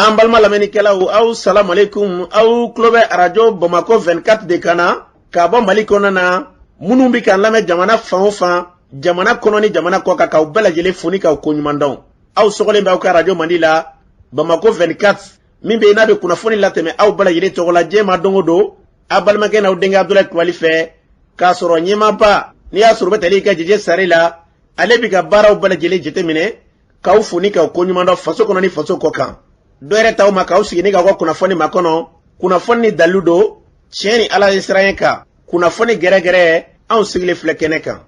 An balima lamɛnnikɛlaw, aw salamalekun. Aw tulo bɛ arajo Bamakɔ 24 de kan na k'a bɔ Mali kɔnɔ na. Minnu bɛ k'an lamɛn jamana fan o fan, jamana kɔnɔ ni jamana kɔ kan, k'aw bɛɛ lajɛlen fo ni k'aw koɲuman dɔn. Aw sɔgɔlen bɛ aw ka arajo mandi la, Bamakɔ 24, min bɛ yen n'a bɛ kunnafoni latɛmɛ aw bɛɛ lajɛlen tɔgɔ la diɲɛ ma don o don, aw balimakɛ n'aw denkɛ Abudulayi Kulubali fɛ, k'a sɔrɔ ɲɛmaaba n'i y'a sɔrɔ bɛ tali kɛ Jeje Sare la, ale bɛ ka baaraw bɛɛ lajɛlen jateminɛ, k'aw fo ni k'aw koɲuman dɔn faso kɔnɔ ni faso kɔ kan. Dɔ yɛrɛ t'aw ma k'aw sigi ni k'aw ka kunnafoni makɔnɔ, kunnafoni ni dalilu don, tiɲɛ ni Ala ye siran kan, kunnafoni gɛrɛgɛrɛ, anw sigilen filɛ kɛnɛ kan.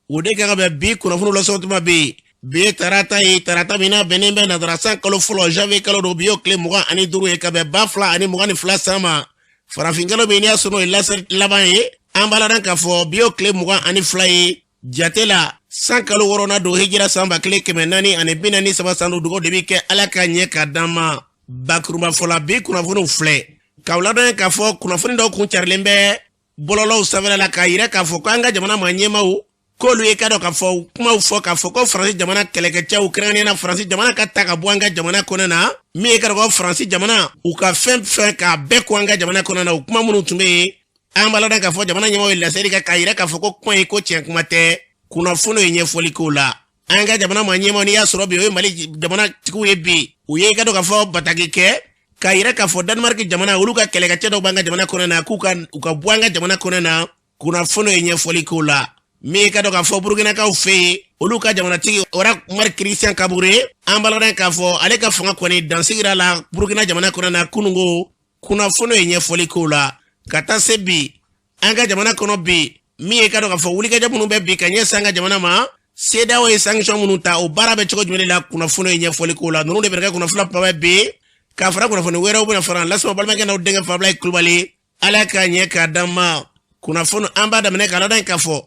O de kan ka bɛn bi kunnafoni lasɔrɔtuma bɛ yen. Bi ye tarata ye, tarata min n'a bɛnnen bɛ nazara san kalo fɔlɔ, janvier kalo don. Bi y'o tile 25 ye ka bɛn 2022 san ma. Farafin kalo min n'i y'a sɔrɔ o ye laseli laban ye, an b'a ladɔn k'a fɔ bi y'o tile 22 ye jate la, san kalo wɔɔrɔnan don, hijira san 1443 san don. Dugawu de bɛ kɛ Ala ka ɲɛ ka d'an ma. Bakurunba fɔla, bi kunnafoniw filɛ k'aw ladɔn k'a fɔ kunnafoni dɔw kun carilen bɛ bɔlɔlɔw sanfɛla la k'a yira k'a fɔ ko an ka jamana maa ɲɛmaaw k'olu ye ka dɔn k'a fɔ kumaw fɔ k'a fɔ ko Faransi jamana kɛlɛkɛcɛw, kɛrɛnkɛrɛnnenya la Faransi jamana, ka ta ka bɔ an ka jamana kɔnɔ na, min ye ka dɔn ko Faransi jamana u ka fɛn fɛn k'a bɛɛ ko an ka jamana kɔnɔ na. O kuma minnu tun bɛ yen, an b'a ladɔn k'a fɔ jamana ɲɛmaaw ye laseli kɛ k'a yira k'a fɔ ko kuma in ko tiɲɛ kuma tɛ. Kunnafoni ye ɲɛfɔli k'o la. An ka jamana maa ɲɛmaaw, n'i y'a sɔrɔ bi o ye Mali jamana tigiw ye bi, u ye ka dɔn k'a fɔ bataki kɛ k'a yira k'a fɔ Danemark jamana, olu ka kɛlɛkɛcɛ dɔw b'an ka jamana kɔnɔ na, k'u ka u ka bɔ an ka jamana kɔnɔ na. Kunnafoni ye ɲɛfɔli k'o la. Min ye ka dɔn k'a fɔ Burukinakaw fɛ yen, olu ka jamanatigi Roch Marc Christian Kaboré, an b'a ladɔn k'a fɔ ale ka fanga kɔni dansigira la Burukina jamana kɔnɔ na kununko. Kunnafoni ye ɲɛfɔli k'o la. Ka taa se bi an ka jamana kɔnɔ bi, min ye ka dɔn k'a fɔ wulikajɔ minnu bɛ bi ka ɲɛsin an ka jamana ma, CEDEAO ye sanction minnu ta, o baara bɛ cogo jumɛn de la? Kunnafoni ye ɲɛfɔli k'o la. Ninnu de bɛ kɛ kunnafoni kumaba bi, k'a fara kunnafoni wɛrɛw bɛna fara lasɔrɔ. Balimakɛ n'aw denkɛ Fabulayi Kulubali, Ala k'a ɲɛ k'a d'an ma. Kunnafoni an b'a daminɛ k'a ladɔn k'a fɔ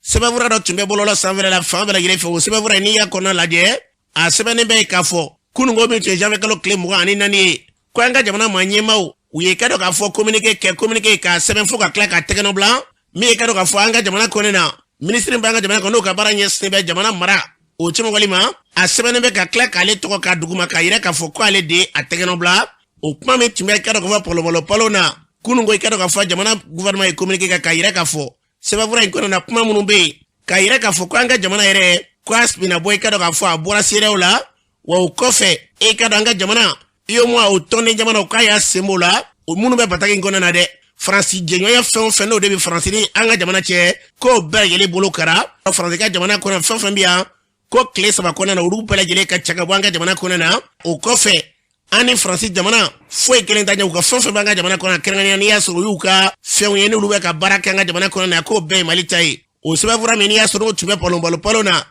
sɛbɛnfura dɔ tun bɛ bɔlɔlɔ sanfɛla la fan bɛɛ lajɛlen fɛ. O sɛbɛnfura in, n'i y'a kɔnɔna lajɛ, a sɛbɛnnen bɛ yen k'a fɔ kununko min tun ye janvier kalo tile 24 ye, ko an ka jamana maa ɲɛmaaw u ye ka dɔn k'a fɔ communiqué kɛ, communiqué k'a sɛbɛn fo ka tila k'a tɛgɛnɔ bila. Min ye ka dɔn k'a fɔ an ka jamana kɔnɔ na, minisiri b'an ka jamana kɔnɔ, n'o ka baara ɲɛsinnen bɛ jamana mara o cɛmɔgɔli ma, a sɛbɛnnen bɛ ka tila k'ale tɔgɔ k'a duguma k'a yira k'a fɔ ko ale de a tɛgɛnɔ bila. O kuma min tun bɛ ka dɔn k'a fɔ pɔlɔpɔlɔpɔlɔ na kununko, i ka dɔn k'a fɔ jamana gouvernement ye communiqué kɛ k'a yira k'a fɔ sɛbɛnfura in kɔnɔ na, kuma minnu bɛ yen k'a yira k'a fɔ ko an ka jamana yɛrɛ ko a bɛna bɔ, i ka dɔn k'a fɔ a bɔra CEDEAO la, wa o kɔfɛ e ka dɔn an ka jamana UEMOA, o tɔnden jamanaw, k'a y'a sen b'o la, o minnu bɛ bataki in kɔnɔ na dɛ. Faransi jɛɲɔgɔnya fɛn o fɛn n'o de bɛ Faransi ni an ka jamana cɛ, k'o bɛɛ lajɛlen bolo kara. Faransi ka jamana kɔnɔ fɛn fɛn bɛ yan, ko tile 3 kɔnɔna na, olu bɛɛ lajɛlen ka cɛ ka bɔ an ka jamana kɔnɔ na. O kɔfɛ, an ni Faransi jamana foyi kelen t'a ɲɛ. U ka fɛn fɛn b'an ka jamana kɔnɔ, kɛrɛnkɛrɛnnenya n'i y'a sɔrɔ u y'u ka fɛnw ye, n'olu bɛ ka baara kɛ an ka jamana kɔnɔ na, k'o bɛɛ ye Mali ta ye. O sɛbɛnfura min n'i y'a sɔrɔ o tun bɛ palonpalonpalon na,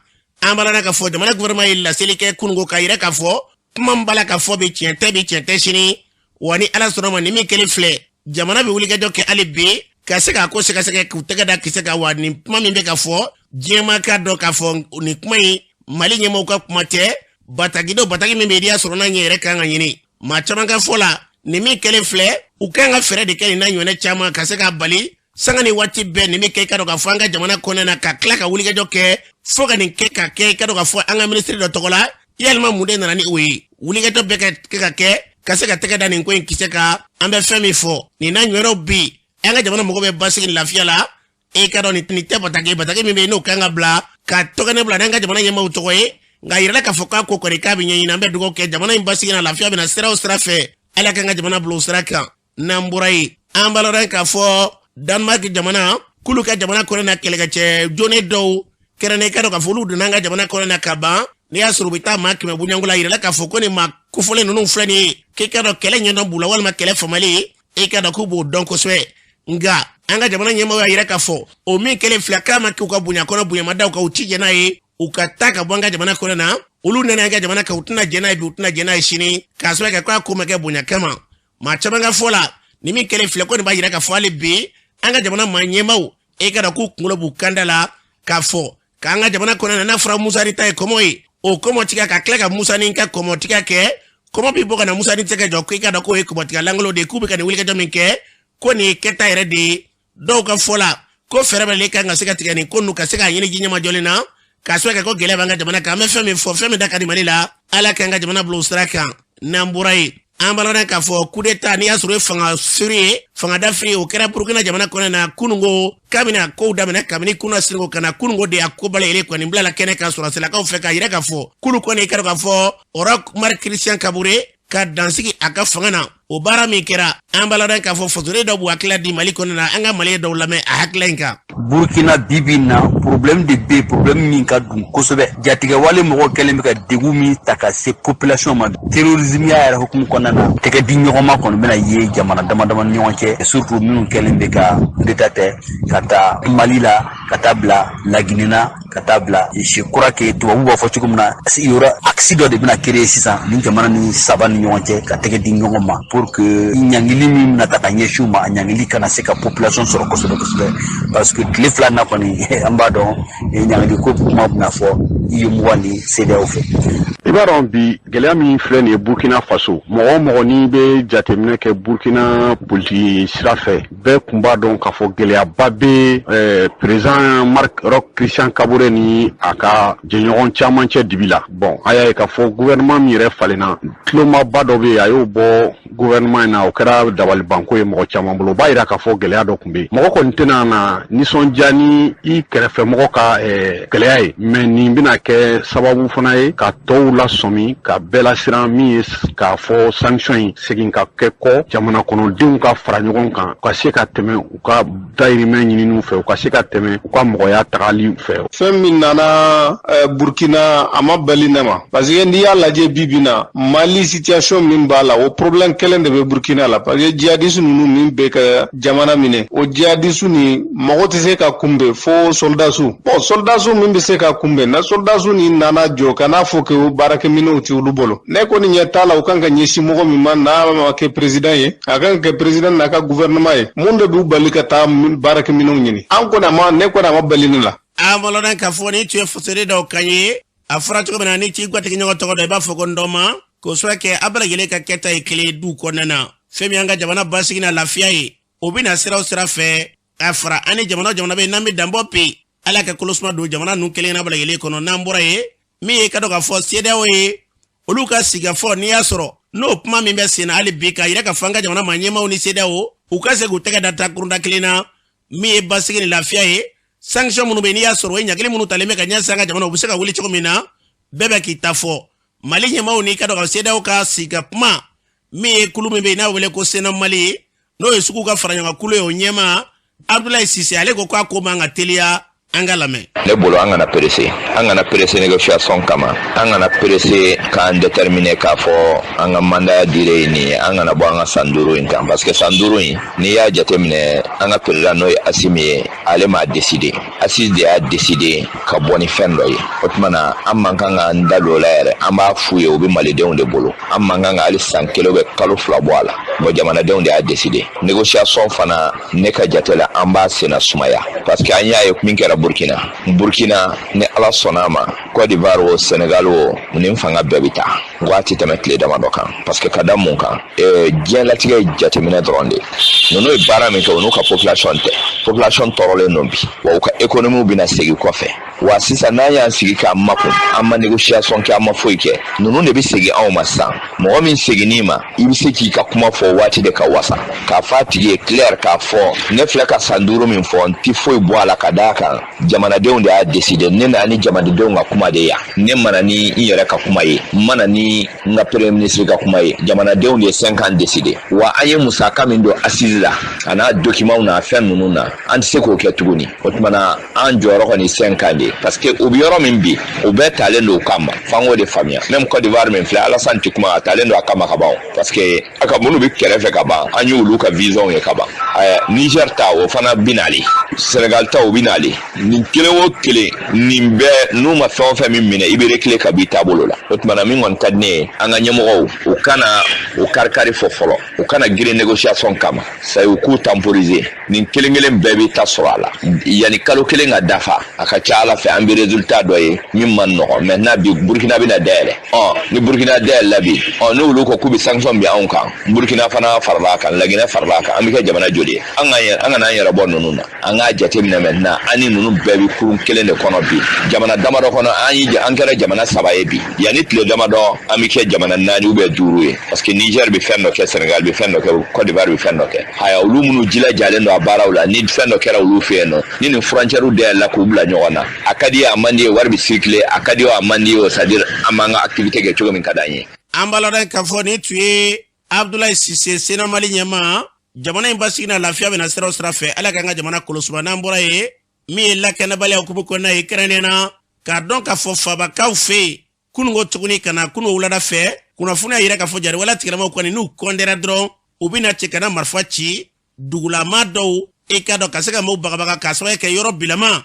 an b'a la k'a fɔ jamana gouvernement ye laseli kɛ kununko k'a yira k'a fɔ kuma min b'a la k'a fɔ bi, tiɲɛ tɛ bi, tiɲɛ tɛ sini. Wa ni Ala sɔnna ma, nin min kelen filɛ, jamana bɛ wulikajɔ kɛ hali bi ka se k'a ko sɛgɛsɛgɛ, k'u tɛgɛ da kisɛ kan. Wa nin kuma min bɛ ka fɔ, diɲɛmaa k'a dɔn k'a fɔ nin kuma in Mali ɲɛmaaw ka kuma tɛ. Bataki dɔ, bataki min bɛ yen n'i y'a sɔrɔ n'a ɲɛ yɛrɛ kan ka ɲini. Maa caman ka fɔ la, nin min kɛlen filɛ, u kan ka fɛɛrɛ de kɛ nin n'a ɲɔgɔnna caman ka se k'a bali sanga ni waati bɛɛ nin bɛ kɛ, i ka dɔn k'a fɔ an ka jamana kɔnɔna na, ka tila ka wulikajɔ kɛ fo ka nin kɛ ka kɛ, i ka dɔn k'a fɔ an ka minisiri dɔ tɔgɔ la. Yalima mun de nana ni o ye? Wulikajɔ bɛɛ ka kɛ ka kɛ ka se ka tɛgɛ da nin ko in kisɛ kan. An bɛ fɛn min fɔ, nin n'a ɲɔgɔnnaw bi, an ka jamana mago bɛ basigi ni lafiya la. E ka dɔn nin tɛ bataki, bataki min bɛ yen n'o kan ka bila ka tɔgɔ bila n'an ka jamana ɲɛmaaw tɔgɔ ye, nka a yirala k'a fɔ k'a ko kɔni k'a bɛ ɲɛɲini. An bɛ dugawu kɛ jamana in basigi na, lafiya bɛna sira o sira fɛ, Ala k'an ka jamana bila o sira kan. N'an bɔra yen, an b'a lɔn k'a fɔ Danemark jamana k'olu ka jamana kɔnɔ na kɛlɛkɛcɛ joone dɔw kɛrɛnnen, ka dɔn k'a fɔ olu donna an ka jamana kɔnɔ na ka ban. N'i y'a sɔrɔ u bɛ taa maa 100 bɔɲɔgɔnko la, yirala k'a fɔ ko nin maa kofɔlen ninnu filɛ nin ye, k'i ka dɔn kɛlɛ ɲɛdɔn b'u la walima kɛlɛ faamali, i ka dɔn k'u b'o dɔn kosɛbɛ. Nka an ka jamana ɲɛmaaw y'a yira k'a fɔ o min kɛlen filɛ, k'a ma k'u ka bonya kɔnɔ, bonya ma da u kan, u ti jɛn n'a ye u ka taa ka bɔ an ka jamana kɔnɔ na. Olu nana an ka jamana kan, u tɛna jɛn n'a ye bi, u tɛna jɛn n'a ye sini, k'a sababu kɛ k'a ko ma kɛ bonya kama. Maa caman ka fɔ la, nin min kɛlen filɛ, ko nin b'a yira k'a fɔ hali bi an ka jamana maa ɲɛmaaw, e ka dɔn k'u kunkolo b'u kanda la k'a fɔ k'an ka jamana kɔnɔ na, n'a fɔra Musa ni ta ye kɔmɔ ye, o kɔmɔtigiya ka tila ka Musa ni ka kɔmɔtigiya kɛ, kɔmɔ bɛ bɔ ka na Musa ni tɛgɛ jɔ, k'i ka dɔn k'o ye kɔmɔtigiya lankolon de ye, k'u bɛ ka nin wulikajɔ min kɛ, ko nin ye kɛta yɛrɛ de ye. Dɔw ka fɔ la, ko fɛɛrɛ bɛɛ kan ka se ka tigɛ nin ko ninnu ka se k'a ɲini ji ɲɛmajɔlen na, k'a sababu kɛ ko gɛlɛya b'an ka jamana kan. An bɛ fɛn min fɔ, fɛn min da ka di Mali la, Ala k'an ka jamana bila o sira kan. N'an bɔra yen, An b'a lɔn k'a fɔ coup d'état, n'i y'a sɔrɔ ye fanga siri ye, fanga dafiri, o kɛra Burukina jamana kɔnɔ na kunungo. Kabini a kow daminɛ kabini kunna sirigo ka na kunungo de, a ko bɛɛ lajɛlen kɔni bilala kɛnɛ kan sɔrɔsilakaw fɛ, k'a yira k'a fɔ k'olu kɔni kɛra k'a fɔ Roch Marc Christian Kabore ka dansigi a ka fanga na. O baara min kɛra, an b'a lɔn k'a fɔ fasoden dɔw b'u hakilila di Mali kɔnɔ na. An ka Mali dɔw lamɛn a hakilila in kan. Burkina, bibi na, problème de bɛ, problème min ka dun kosɛbɛ. Jatigɛwale mɔgɔw kɛlen bɛ ka degun min ta ka se population ma, terrorisme ya yɛrɛ hukumu kɔnɔna na, tɛgɛ di ɲɔgɔn ma kɔni bɛna ye jamana dama dama ni ɲɔgɔn cɛ, surtout minnu kɛlen bɛ ka coup d'état tɛ ka taa Mali la, ka taa bila Laginɛ na, ka taa bila. Je crois que tubabu b'a fɔ cogo min na, il y aura axe dɔ de bɛna créer sisan ni jamana ni saba ni ɲɔgɔn cɛ, ka tɛgɛ di ɲɔgɔn ma pour que ɲangili min bɛna ta ka ɲɛsin u ma, a ɲangili kana se ka population sɔrɔ kosɛbɛ kosɛbɛ, parce que tile 2 na kɔni, an b'a dɔn ɲangili ko kuma bɛna fɔ UEMOA ni CEDEAO fɛ. I b'a dɔn, bi gɛlɛya min filɛ nin ye Burkina Faso, mɔgɔ o mɔgɔ n'i bɛ jateminɛ kɛ Burkina politiki sira fɛ, bɛɛ kun b'a dɔn k'a fɔ gɛlɛyaba bɛ président Marc Roch Christian Kabore ni a ka jɛɲɔgɔn caman cɛ dibi la. Bon, a y'a ye k'a fɔ gouvernement min yɛrɛ falenna, tulomaba dɔ bɛ yen, a y'o bɔ gouvernement in na. O kɛra dabalibanko ye mɔgɔ caman bolo. O b'a yira k'a fɔ gɛlɛya dɔ tun bɛ yen. Mɔgɔ kɔni tɛna na nisɔndiya ni i kɛrɛfɛmɔgɔ ka gɛlɛya ye, mais nin bɛna kɛ sababu fana ye ka tɔw lasɔmi, ka bɛɛ lasiran min ye k'a fɔ sanction in segin ka kɛ kɔ, jamana kɔnɔdenw ka fara ɲɔgɔn kan, u ka se ka tɛmɛ u ka dayirimɛ ɲininiw fɛ, u ka se ka tɛmɛ u ka mɔgɔya tagali fɛ. Fɛn min nana Burkina, a ma bali ne ma, parce que n'i y'a lajɛ bi bi na, Mali situation min b'a la, o problème kelen de bɛ Burkina la, parce que djihadiste ninnu min bɛ ka jamana minɛ, o djihadiste ni mɔgɔ tɛ se ka kunbɛn fo soldats. Bon, soldats min bɛ se ka kunbɛn na, soldats ni nana jɔ ka n'a fɔ que o baarakɛminɛnw tɛ olu bolo, ne kɔni ɲɛ t'a la. U kan ka ɲɛsin mɔgɔ min ma, n'a ma kɛ président ye, a kan ka kɛ président n'a ka gouvernement ye, mun de b'u bali ka taa baarakɛminɛnw ɲini? An kɔni a ma, ne kɔni a ma bali ne la. An bɔlɔn k'a fɔ ni tun ye fasoden dɔw kan ye. A fɔra cogo min na, ni t'i gatigi ɲɔgɔn tɔgɔ dɔn, i b'a fɔ ko n dɔn k'o sɔrɔ kɛ a bɛɛ lajɛlen ka kɛta ye kelen du kɔnɔna na. Fɛn min y'an ka jamana basigi na lafiya ye, o bɛna siraw sira fɛ k'a fara an ni jamana o jamana bɛ yen n'an bɛ danbɔ pe, Ala ka kolosuma don jamana ninnu kelen bɛɛ lajɛlen kɔnɔ. N'an bɔra yen, min ye ka dɔn k'a fɔ CEDEAO ye, olu ka sigikafɔ, n'i y'a sɔrɔ n'o kuma min bɛ sen na hali bi, k'a yira k'a fɔ an ka jamana maa ɲɛmaaw ni CEDEAO u ka se k'u tɛgɛ da takurunda kelen na, min ye basigi ni lafiya ye, sanction minnu bɛ yen, n'i y'a sɔrɔ o ye ɲagili minnu talen bɛ ka ɲɛsin an ka jamana, u bɛ se ka wuli cogo min na. Bɛɛ bɛ k'i ta fɔ. Mali ɲɛmaaw ni ka dɔn ka CEDEAO ka sigi ka kuma, min ye kulu min bɛ yen n'a wele ko Sena Mali, n'o ye sugu ka fara ɲɔgɔn kulu ye, o ɲɛmaa Abdoulaye Cissé, ale ko k'a ko man ka teliya. An ka lamɛn. Ne bolo, an kana pressé, an kana pressé négociation kama, an kana pressé k'an déterminer k'a fɔ an ka mandat durée ye nin ye. An kana bɔ an ka san 5 in kan, parce que san 5 in, n'i y'a jateminɛ, an ka président, n'o ye Assimi ye, ale m'a décidé, Assise de y'a décidé ka bɔ ni fɛn dɔ ye. O tuma na, an man kan k'an da don o la yɛrɛ. An b'a f'u ye, u bɛ malidenw de bolo, an man kan ka hali san 1 bɛ kalo 2 bɔ a la. Bon, jamanadenw de y'a décidé. Négociation fana, ne ka jate la, an b'a senna sumaya, parce que an y'a ye min kɛra Burkina. Burkina ni Ala sɔnna a ma, Côte d'Ivoire o, Sénégal o, nin fanga bɛɛ bɛ taa waati tɛmɛ tile damadɔ kan, parce que ka da mun kan? Diɲɛlatigɛ ye jateminɛ dɔrɔn de. Ninnu ye baara min kɛ, u n'u ka population tɛ, population tɔɔrɔlen don bi wa, u ka économie bɛna segin kɔfɛ wa. Sisan n'an y'an sigi k'an makun, an ma négociation kɛ, an ma foyi kɛ, ninnu de bɛ segin anw ma. Sisan mɔgɔ min seginn'i ma, i bɛ se k'i ka kuma fɔ waati de ka wasa k'a fɔ a tigi ye clair, k'a fɔ ne filɛ ka san 5 min fɔ, n ti foyi bɔ a la, ka d'a kan jamanadenw de y'a décider. Ne nana ni jamanadenw ka kuma de ye yan, ne mana ni n yɛrɛ ka kuma ye, n mana ni n ka premier ministre ka kuma ye. Jamanadenw de ye 5 ans décider wa. An ye musaka min don assise la, a n'a document n'a fɛn ninnu na, an tɛ se k'o kɛ tuguni. O tuma na, an jɔyɔrɔ kɔni 5 ans de ye, parce que u bɛ yɔrɔ min bi, u bɛɛ talen don o kama, f'an k'o de faamuya. Même Côte d'Ivoire min filɛ, Alassane ti kuma, a talen don a kama ka ban, parce que a ka minnu bɛ kɛrɛfɛ ka ban, an y'olu ka vision ye ka ban. Niger ta, o fana bi nalen, Sénégal ta, o bi nalen. Nin kelen o kelen, nin bɛɛ n'u ma fɛn o fɛn min minɛ, i bɛ reculer ka b'i taabolo la. O tuma na, min kɔni ka di ne ye, an ka ɲɛmɔgɔw, u kana u kari-kari fɔ fɔlɔ, u kana girin négociation kama, ça u k'u temporiser. Nin kelen kelen bɛɛ b'i ta sɔrɔ a la yanni kalo 1 ka dafa. A ka ca Ala fɛ, an bɛ résultat dɔ ye min man nɔgɔn. Maintenant bi, Burkina bɛna dayɛlɛ. Ɔ ni Burkina dayɛlɛla bi, ɔ n'olu ko k'u bɛ sanction bin anw kan, Burkina fana farala a kan, Laginɛ farala a kan, an bɛ kɛ jamana joli ye? An kana an yɛrɛ bɔ ninnu na. An k'a jateminɛ maintenant, an ni ninnu bɛɛ bɛ kurun kelen de kɔnɔ bi. Jamana damadɔ kɔnɔ, an kɛra jamana saba ye bi. Yanni tile damadɔ, an bɛ kɛ jamana naani ou bien duuru ye, parce que Niger bɛ fɛn dɔ kɛ, Sénégal bɛ fɛn dɔ kɛ, Côte d'Ivoire bɛ fɛn dɔ kɛ. Haya, olu minnu jilajalen don a baaraw la, ni fɛn dɔ kɛra olu fɛ yen nɔ, ni nin frontière dayɛlɛla k'u bila ɲɔgɔn na, a ka di ye, a man di ye, wari bɛ circuler, a ka di o, a man di ye o, c'est à dire an b'an ka activité kɛ cogo min ka d'an ye. An b'a ladɔn k'a fɔ nin tun ye Abdoulaye Cissé, Sénat Mali ɲɛmaa. Jamana in basigi na lafiya bɛna sira o sira fɛ, Ala k'an ka jamana kolosuma. N'an bɔra yen, min ye lakanabaliya hukumu kɔnɔna ye, kɛrɛnkɛrɛnnenya na k'a dɔn k'a fɔ fabakaw fɛ yen kununko tuguni ka na kunu wulada fɛ, kunnafoniya yira k'a fɔ jariwala tigilamaw kɔni, n'u kɔndɛra dɔrɔn, u bɛna cɛ ka na marifa ci dugulama dɔw, i ka dɔn ka se ka maaw bagabaga k'a sababu kɛ yɔrɔ bilama,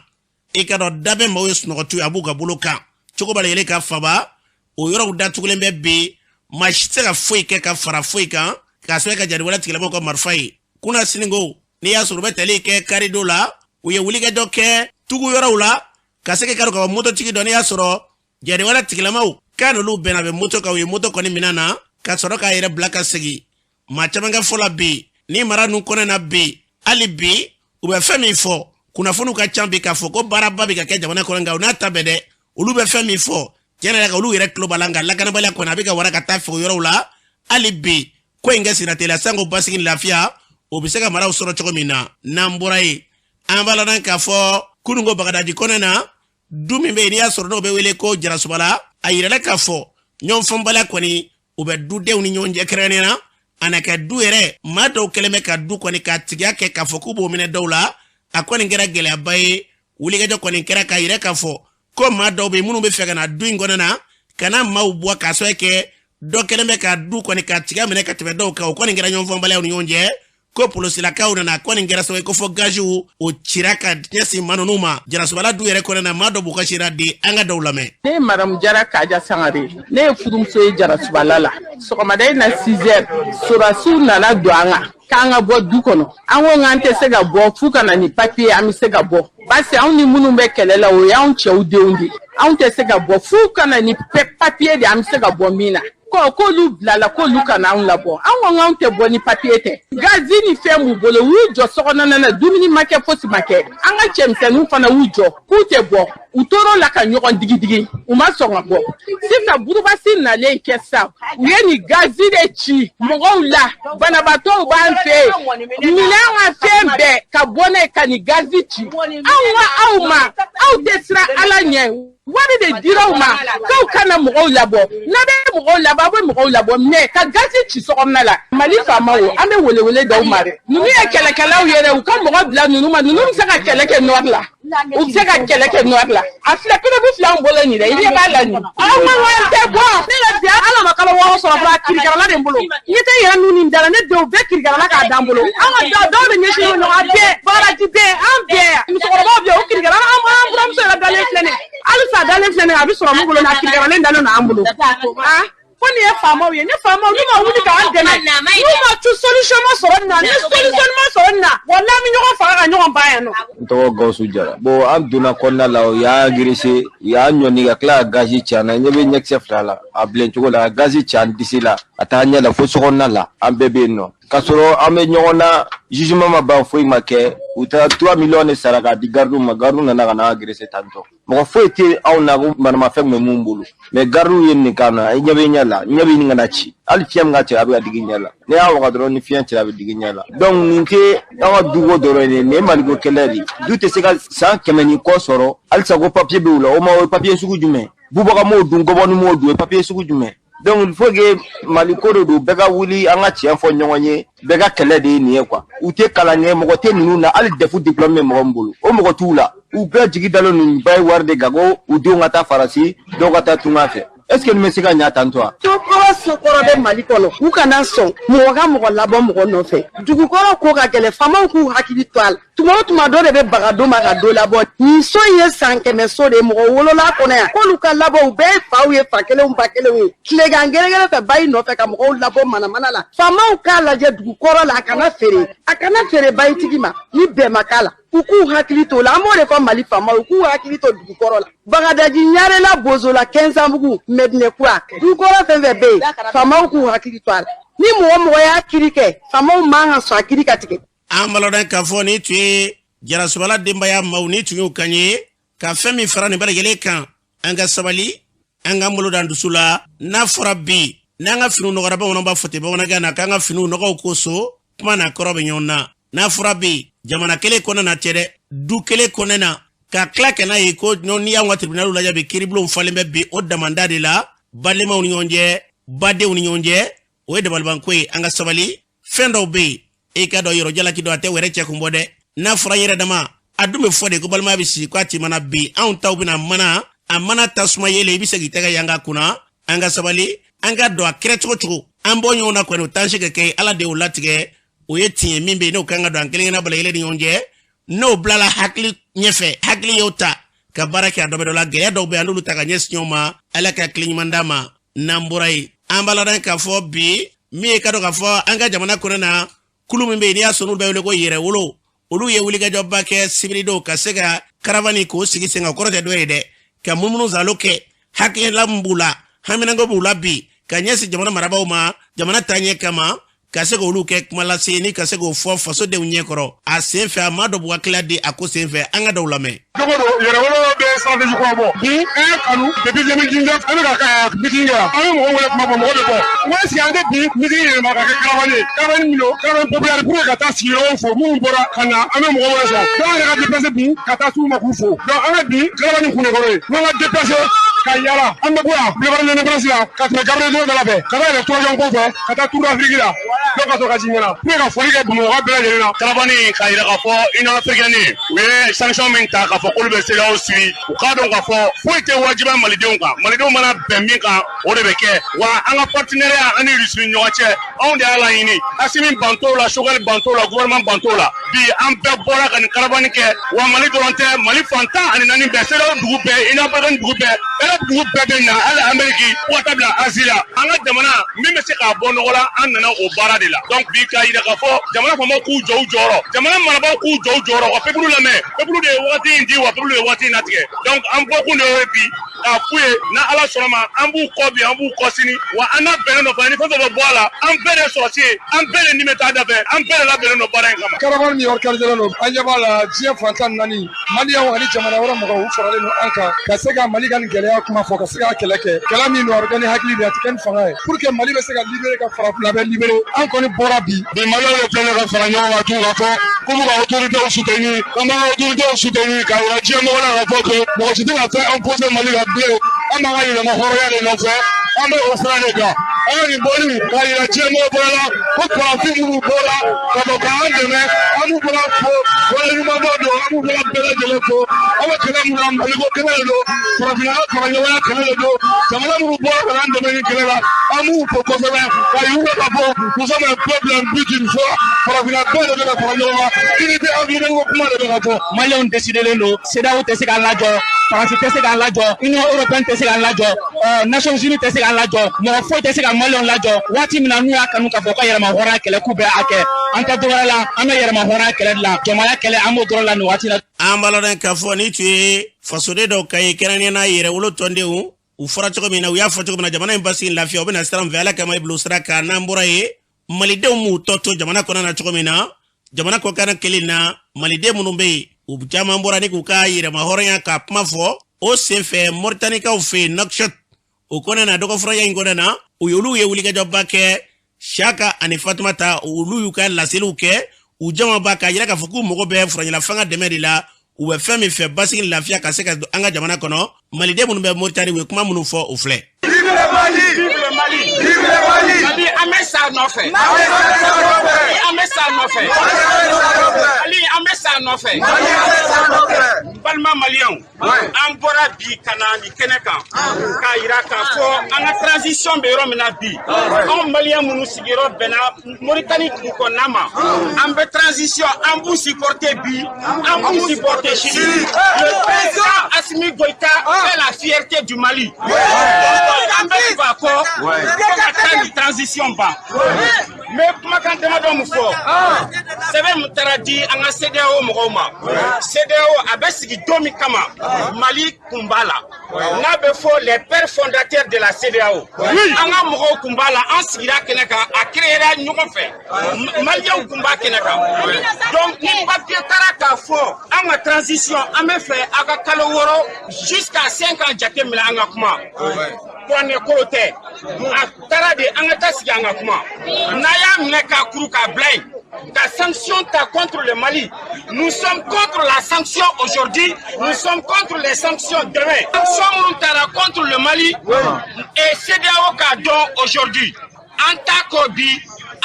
i ka dɔn da bɛ maaw ye sunɔgɔtu a b'u ka bolo kan cogo b'a la yɛlɛ ka faba o yɔrɔw datugulen bɛ bi, maa si tɛ se ka foyi kɛ ka fara foyi kan k'a sababu kɛ jariwala tigilamaw ka marifa ye. Kunna siniko n'i y'a sɔrɔ u bɛ tali kɛ karidon la, u ye wulikajɔ kɛ tugu yɔrɔw la ka se ka ka mototigi dɔ, n'i y'a sɔrɔ jariwala tigilamaw k'a n'olu bɛnna bɛ moto kan, u ye moto kɔni minɛ na ka sɔrɔ k'a yɛrɛ bila ka segin. Maa caman ka fɔ la bi ni mara ninnu kɔnɔ na bi, hali bi u bɛ fɛn min fɔ, kunnafoniw ka ca bi k'a fɔ ko baaraba bɛ ka kɛ jamana kɔnɔ, nka u n'a ta bɛɛ dɛ, olu bɛ fɛn min fɔ tiɲɛ yɛrɛ kan, olu yɛrɛ tulo b'a la, nka lakanabaliya kɔni a bɛ ka wara ka taa fɛ o yɔrɔw la. Hali bi ko in kɛ senna teliya sanko basigi ni lafiya o bɛ se ka maraw sɔrɔ cogo min na. N'an bɔra yen, an b'a ladɔn k'a fɔ kununko Bagadaji kɔnɔ na, du min bɛ yen n'i y'a sɔrɔ n'o bɛ wele ko Jarasubala, a yirala k'a fɔ ɲɔgɔnfɔnbaliya kɔni u bɛ dudenw ni ɲɔgɔn cɛ, kɛrɛnkɛrɛnnenya na a na kɛ du yɛrɛ maa dɔw kɛlen bɛ ka du kɔni ka tigiya kɛ k'a fɔ k'u b'o minɛ dɔw la. A kɔni kɛra gɛlɛyaba ye, wulikajɔ kɔni kɛra k'a yira k'a fɔ ko maa dɔw bɛ yen minnu bɛ fɛ ka na du in kɔnɔ na ka na maaw bɔ k'a sababu kɛ dɔ kɛlen bɛ ka du kɔni ka tigiya minɛ ka tɛmɛ dɔw kan. O kɔni kɛra ɲɔgɔnfɔnbaliyaw ni ɲɔgɔn cɛ, ko polosilakaw nana, kɔni kɛra sababu ye ko fɔ gaziw o cira ka ɲɛsin maa ninnu ma Jarasubala du yɛrɛ kɔnɔ na. Maa dɔ b'u ka sira di, an ka dɔw lamɛn. Ne ye madamu Jara Kaja Sangare, ne ye furumuso ye Jarasubala la. Sɔgɔmada in na 6 heures, sɔrɔdasiw nana don an kan k'an ka bɔ du kɔnɔ. An ko k'an tɛ se ka bɔ f'u ka na ni papiye an bɛ se ka bɔ, parce que anw ni minnu bɛ kɛlɛ la, o y'anw cɛw denw de ye. Anw tɛ se ka bɔ f'u ka na ni papiye de an bɛ se ka bɔ min na. Ko k'olu bilala k'olu kana anw labɔ, an ko k'anw tɛ bɔ ni papiye tɛ. Gazi ni fɛn b'u bolo, u y'u jɔ sokɔnɔna na, dumuni ma kɛ, fosi ma kɛ. An ka cɛmisɛnninw fana y'u jɔ k'u tɛ bɔ. U tor'o la ka ɲɔgɔn digidigi, u ma sɔn ka bɔ. Sisan burubasi nalen kɛ sa, u ye nin gazi de ci mɔgɔw la, banabaatɔw b'an fɛ yen, minɛn ka fɛn bɛɛ ka bɔ n'a ye ka nin gazi ci. Anw ko aw ma, aw tɛ siran Ala ɲɛ, wari de dira aw ma k'aw kana mɔgɔw labɔ, n'a bɛ mɔgɔw labɔ, aw bɛ mɔgɔw labɔ, mais ka gazi ci sokɔnɔna la. Mali faamaw, an bɛ welewele d'aw ma dɛ, ninnu ye kɛlɛkɛlaw ye dɛ, u ka mɔgɔ bila ninnu ma, ninnu bɛ se ka kɛlɛ kɛ nord la, u bɛ se ka kɛlɛ kɛ nord la. A filɛ, preuve filɛ anw bolo nin dɛ, i ɲɛ b'a la nin. Aw ma k'an tɛ bɔ. Ne yɛrɛ bi ala ma kalo 6 sɔrɔ fɔlɔ, a kirikarala de n bolo, n tɛ yɛrɛ nun nin da la, ne denw bɛɛ kirikarala k'a d'an bolo. An ka dɔw bɛ ɲɛsin ɲɔgɔn ma, bɛɛ baraji bɛɛ, an bɛɛ musokɔrɔbaw bɛ yen, u kirikarala, an buramuso yɛrɛ dalen filɛ nin ye, halisa a dalen filɛ nin ye, a bɛ sɔrɔ mun bolo nin, a kirikaralen dalen don an bolo. Fo nin ye faamaw ye, ni faamaw n'u ma wuli k'an dɛmɛ, n'u ma tu solution ma sɔrɔ nin na, ni solution ma sɔrɔ nin na, walahi an bɛ ɲɔgɔn faga ka ɲɔgɔn ban yan nɔ. N tɔgɔ Gawusu Jara. Bon, an donna kɔnɔna la, u y'an agressé, u y'an ɲɔni ka tila ka gazi ci an na. Ɲɛ bɛ ɲɛkisɛ fila la, a bilen cogo la, ka gazi ci an disi la ka taa ɲɛ la fo sokɔnɔna la. An bɛɛ bɛ yen nɔ k'a sɔrɔ an bɛ ɲɔgɔn na, jugement ma ban, foyi ma kɛ. U taara 3 millions de sara k'a di gardiw ma, gardiw nana ka na agressé tantôt. Mɔgɔ foyi tɛ anw na ko manamafɛn tun bɛ mun bolo, mais gardiw ye nin k'an na. I ɲɛ bɛ ɲɛ la, ɲɛ bɛ ɲini ka na ci, hali fiɲɛ min ka cɛ a bɛ ka digi ɲɛ la, n'i y'a waga dɔrɔn ni fiɲɛ cira a bɛ digi ɲɛ la. Donc nin tɛ an ka duko dɔrɔn ye, nin ye maliko kɛlɛ de ye. Du tɛ se ka san 100 ni kɔ sɔrɔ halisa ko papiye bɛ u la. O ma, o ye papiye sugu jumɛn? Bubaga m'o dun, gɔbɔni m'o dun, o ye papiye sugu jumɛn? Donc il faut que Mali ko de don, bɛɛ ka wuli, an ka tiɲɛ fɔ ɲɔgɔn ye, bɛɛ ka kɛlɛ de ye nin ye quoi. U tɛ kalan kɛ, mɔgɔ tɛ ninnu na, hali DEF diplôme bɛ mɔgɔ min bolo, o mɔgɔ t'u la. U bɛɛ jigi dalen don ba ye wari de kan ko u denw ka taa Faransi, dɔw ka taa tunga fɛ. Est ce que nin bɛ se ka ɲa tantôt wa? Sokɔrɔ sokɔrɔ bɛ Mali kɔnɔ, u kana sɔn mɔgɔ ka mɔgɔ labɔ mɔgɔ nɔfɛ. Dugukɔrɔ ko ka gɛlɛn, faamaw k'u hakili to a la. Tuma o tuma dɔ de bɛ baga dɔ ma ka dɔ labɔ. Nin so in ye san 100 so de ye, mɔgɔ wolola kɔnɔ yan, k'olu ka labɔ, u bɛɛ ye faw ye, fa kelenw ba kelenw ye. Tilegan gɛrɛgɛrɛ fɛ bayi nɔfɛ ka mɔgɔw labɔ manamana la. Faamaw k'a lajɛ dugukɔrɔ la, a kana feere, a kana feere bayitigi ma ni bɛn ma k'a la. U k'u hakili to o la, an b'o de fɔ Mali faamaw, u k'u hakili to dugukɔrɔ la. Bagadaji, Ɲarela, Bozola, Kɛnsanbugu, Mɛdinɛkura, dugukɔrɔ fɛn fɛn bɛ yen, faamaw k'u hakili to a la. Ni mɔgɔ mɔgɔ y'a kiri kɛ, faamaw man ka sɔn a kiri ka tigɛ. An balɔdɔn k'a fɔ ni tun ye Jarasubala denbaya maaw ni tun y'u kan ye ka fɛn min fara nin bɛɛ lajɛlen kan, an ka sabali, an k'an bolo dan dusu la. N'a fɔra bi N'an ka finiw nɔgɔra, bamananw b'a fɔ ten bamanankan na k'an ka finiw nɔgɔw ko so kuma n'a kɔrɔ bɛ ɲɔgɔn na. N'a fɔra bi jamana kelen kɔnɔ na tɛ dɛ, du kelen kɔnɔ na, ka tila ka n'a ye ko n'i y'anw ka tribunal lajɛ bi, kiiribulonw falen bɛ bi o damanda de la, balemaw ni ɲɔgɔn cɛ, badenw ni ɲɔgɔn cɛ. O ye dabalibanko ye. An ka sabali. Fɛn dɔw bɛ yen, e ka dɔn yɔrɔ jalaki dɔn, a tɛ wɛrɛ cɛ kun bɔ dɛ. N'a fɔra yɛrɛ dama, a dun bɛ fɔ de ko balimaya bɛ sisi ko a ti mana. Bi anw taw bɛna mana, a mana tasuma yelen, i bɛ se k'i tɛgɛ yanga kunna. An ka sabali, an ka dɔn a kɛra cogo cogo, an bɔ ɲɔgɔn na kɔni, o t'an se ka kɛ. Ala de y'o latigɛ, o ye tiɲɛ min bɛ yen, n'o kan ka don an kelen kelenna bɛɛ lajɛlen ni ɲɔgɔn cɛ, n'o bilala hakili ɲɛfɛ, hakili y'o ta ka baara kɛ a dɔ bɛ dɔ la. Gɛlɛya dɔw bɛ yen, an n'olu ta ka ɲɛsin ɲɔgɔn ma. Ala ka tile ɲuman d'an ma. N'an bɔra yen, an b'a ladɔn k'a fɔ bi min ye ka dɔn k'a fɔ an ka jamana kɔnɔ na, kulu min bɛ yen n'i y'a sɔn n'olu bɛ wele ko yɛrɛwolo, olu ye wulikajɔba kɛ sibiridon ka se ka karavani k'o sigi sen kan. Kɔrɔ tɛ dɔ ye dɛ, ka munumunu zalo kɛ, hakilila min b'u la, haminanko b'u la bi ka ɲɛsin jamana marabaaw ma, jamana taaɲɛ kama, ka se k'olu kɛ kuma lase ni ka se k'o fɔ fasodenw ɲɛkɔrɔ. A sen fɛ, a maa dɔ b'u hakilila di a ko sen fɛ, an ka dɔw lamɛn. Jogo don, yɛrɛwolo bɛ stratégie kura bɔ bi. An y'a kanu depuis 2019, an bɛ ka meeting kɛ, an bɛ mɔgɔw wele kuma fɔ, mɔgɔ bɛ bɔ. N ko est ce que an tɛ bi meeting yɛlɛma ka kɛ caravane ye, caravane min don, caravane populaire, pour que ka taa sigiyɔrɔw fo minnu bɔra ka na, an bɛ mɔgɔ wɛrɛ sɔrɔ. Donc an yɛrɛ ka déplacer bi ka taa s'u ma k'u fo. Donc an ka bi caravane kun de kɔrɔ ye n'an ka déplacer ka yala, an bɛ bɔ yan boulevard de l'Indépendance la ka tɛmɛ Gabriel Touré da la fɛ, ka taa yɛlɛ Troisième pont fɛ, ka taa Tour d'Afrique la, donc ka sɔrɔ ka jigin ka na pour que ka foli kɛ Bamakɔ bɛɛ lajɛlen na. Caravane k'a yira k'a fɔ Union africaine u ye sanction min ta k'a fɔ k'olu bɛ CEDEAO suit, u k'a dɔn k'a fɔ foyi tɛ wajibiya malidenw kan. Malidenw mana bɛn min kan, o de bɛ kɛ. Wa an ka partenariat an ni Russie ni ɲɔgɔn cɛ, anw de y'a laɲini. Assimi ban t'o la, Choguel ban t'o la, gouvernement ban t'o la. Bi an bɛɛ bɔra ka nin caravane kɛ. Wa Mali dɔrɔn tɛ, Mali fan 14 bɛɛ, CEDEAO dugu bɛɛ, Union africaine dugu bɛɛ, Europe dugu bɛɛ bɛ na, hali Amérique, fo ka taa bila Asie la. An ka jamana min bɛ se k'a bɔ nɔgɔ la, an nana o baara de la. Donc bi k'a yira k'a fɔ jamana faamaw k'u jɔ u jɔyɔrɔ, jamana marabaaw k'u jɔ u jɔyɔrɔ, ka peuple lamɛn. Peuple de ye wagati in di, wa peuple de ye wagati in latigɛ. Donc an bɔkun de y'o ye bi, k'a f'u ye n'a Ala sɔnna ma, an b'u kɔ bi, an b'u kɔ sini, wa an n'a bɛnnen don fana. Ni fɛn fɛn bɛ bɔ a la, an bɛɛ de ye sɔrɔsi ye, an bɛɛ de ni bɛ taa dafɛ, an bɛɛ de labɛnnen don baara in kama. Caravane min organisé don, an ɲɛ b'a la diɲɛ fan 14, maliyɛnw ani jamana wɛrɛ mɔgɔw, u faralen don an kan ka se ka Mali ka nin gɛlɛya kuma fɔ, ka se ka kɛlɛ kɛ. Kɛlɛ min don, a bɛ kɛ ni hakili de ye, a tɛ kɛ ni fanga ye, pour que Mali bɛ se ka libérer, ka farafinna bɛ libérer. An kɔni bɔra bi. Bi maliyɛnw de filɛ ka fara ɲɔgɔn kan tun k'a fɔ k'u b'u ka autorités soutenir, k'an b'an ka autorités soutenir, k'a yira diɲɛ mɔgɔ la k'a fɔ que mɔgɔ si tɛna fɛn imposer Mali la bilen. An b'an ka yɛlɛma hɔrɔnya de nɔfɛ, an bɛ o sira de kan. An ka nin bɔli k'a yira diɲɛ mɔgɔ bɛɛ la ko farafin minnu bɔra ka bɔ k'an dɛmɛ, an b'u fana fo, waleɲumandɔn don, an b'u fana bɛɛ lajɛlen fo. An bɛ kɛlɛ mun na, Maliko kɛlɛ de don, farafinna ka fara ɲɔgɔnya kɛlɛ de don. Jamana minnu bɔra ka n'an dɛmɛ nin kɛlɛ la, an b'u fo kosɛbɛ, ka yir'u la k'a fɔ nous sommes un peuple, un but, une foi. Farafinna bɛɛ de bɛ ka fara ɲɔgɔn kan, unité africaine ko kuma de bɛ ka fɔ. Maliyɛnw décidelen don. CEDEAO tɛ se k'an lajɔ, Faransi tɛ se k'an lajɔ, Union européenne tɛ se k'an lajɔ, Nations unies tɛ se k'an lajɔ, mɔgɔ foyi tɛ se ka maliyɛnw lajɔ. Waati min na n'u y'a kanu k'a fɔ ko yɛrɛma hɔrɔnya kɛlɛ, k'u bɛ a kɛ, an tɛ dɔwɛrɛ la, an bɛ yɛrɛma hɔrɔnya kɛlɛ de la, jɔnmaya kɛlɛ, an b'o dɔrɔn la nin waati la. An b'a lɔn k'a fɔ ni tun ye fasoden dɔw ka ye, kɛrɛnkɛrɛnnenya yɛrɛwolo tɔndenw, u fɔra cogo min na, u y'a fɔ cogo min na, jamana in basigi, lafiya, u bɛna sira min fɛ, Ala kama i bila sira kan. N'an bɔra yen, malidenw m'u tɔ to jamana kɔnɔ na cogo min na, jamana kɔkanna kelen na, maliden minnu bɛ yen, u caman bɔra ni k'u ka yɛrɛma hɔrɔnya ka kuma fɔ. O senfɛ, Moritanikaw fɛ yen, Nouakchott o kɔnɔ na, dɔgɔfuraya in kɔnɔ na, u y'olu ye wulikajɔba kɛ. Siyaka ani Fatumata, olu y'u ka laseliw kɛ u jamaba k'a yira k'a fɔ k'u mago bɛ furancɛla fanga dɛmɛ de la. U bɛ fɛn min fɛ, basigi ni lafiya ka se ka don an ka jamana kɔnɔ. Maliden minnu bɛ Moritani, u ye kuma minnu fɔ, o filɛ. Vive le Mali! Vive le Mali! Vive le Mali! Mali, an bɛ sa nɔfɛ. Mali, an bɛ sa nɔfɛ. Mali, an bɛ sa nɔfɛ. Mali, an bɛ sa nɔfɛ. Balima maliyɛnw, an bɔra bi ka na nin kɛnɛ kan k'a yira k'a fɔ an ka transition bɛ yɔrɔ min na bi. Anw maliyɛn minnu sigiyɔrɔ bɛnna Moritani dugu kɔnɔna ma, an bɛ transition, an b'u supporter bi, an b'u supporter sini. Le président Assimi Goïta fait la fierté du Mali. An bɛ tugu a kɔ fo ka taa nin transition ban. N bɛ kumakan damadɔ min fɔ, sɛbɛn min taara di an ka CEDEAO mɔgɔw ma, CEDEAO a bɛ sigi don min kama, Mali kun b'a la, n'a bɛ fɔ les pères fondateurs de la CEDEAO, an ka mɔgɔw kun b'a la. An sigira kɛnɛ kan, a créera ɲɔgɔn fɛ, maliyɛnw kun b'a kɛnɛ kan. Donc ni papier taara k'a fɔ an ka transition, an bɛ fɛ aw ka kalo 6 jusqu'à 5 ans jate minɛ an ka kuma. Kuranɛ kolo tɛ, a taara de an ka taa sigi an ka kuma. N'a y'a minɛ k'a kuru k'a bila yen, ka sanction ta contre le Mali. Nous sommes contre la sanction aujourd'hui, nous sommes contre les sanctions demain. Sanction minnu taara contre le Mali et CEDEAO k'a dɔn aujourd'hui. An t'a kɔ bi,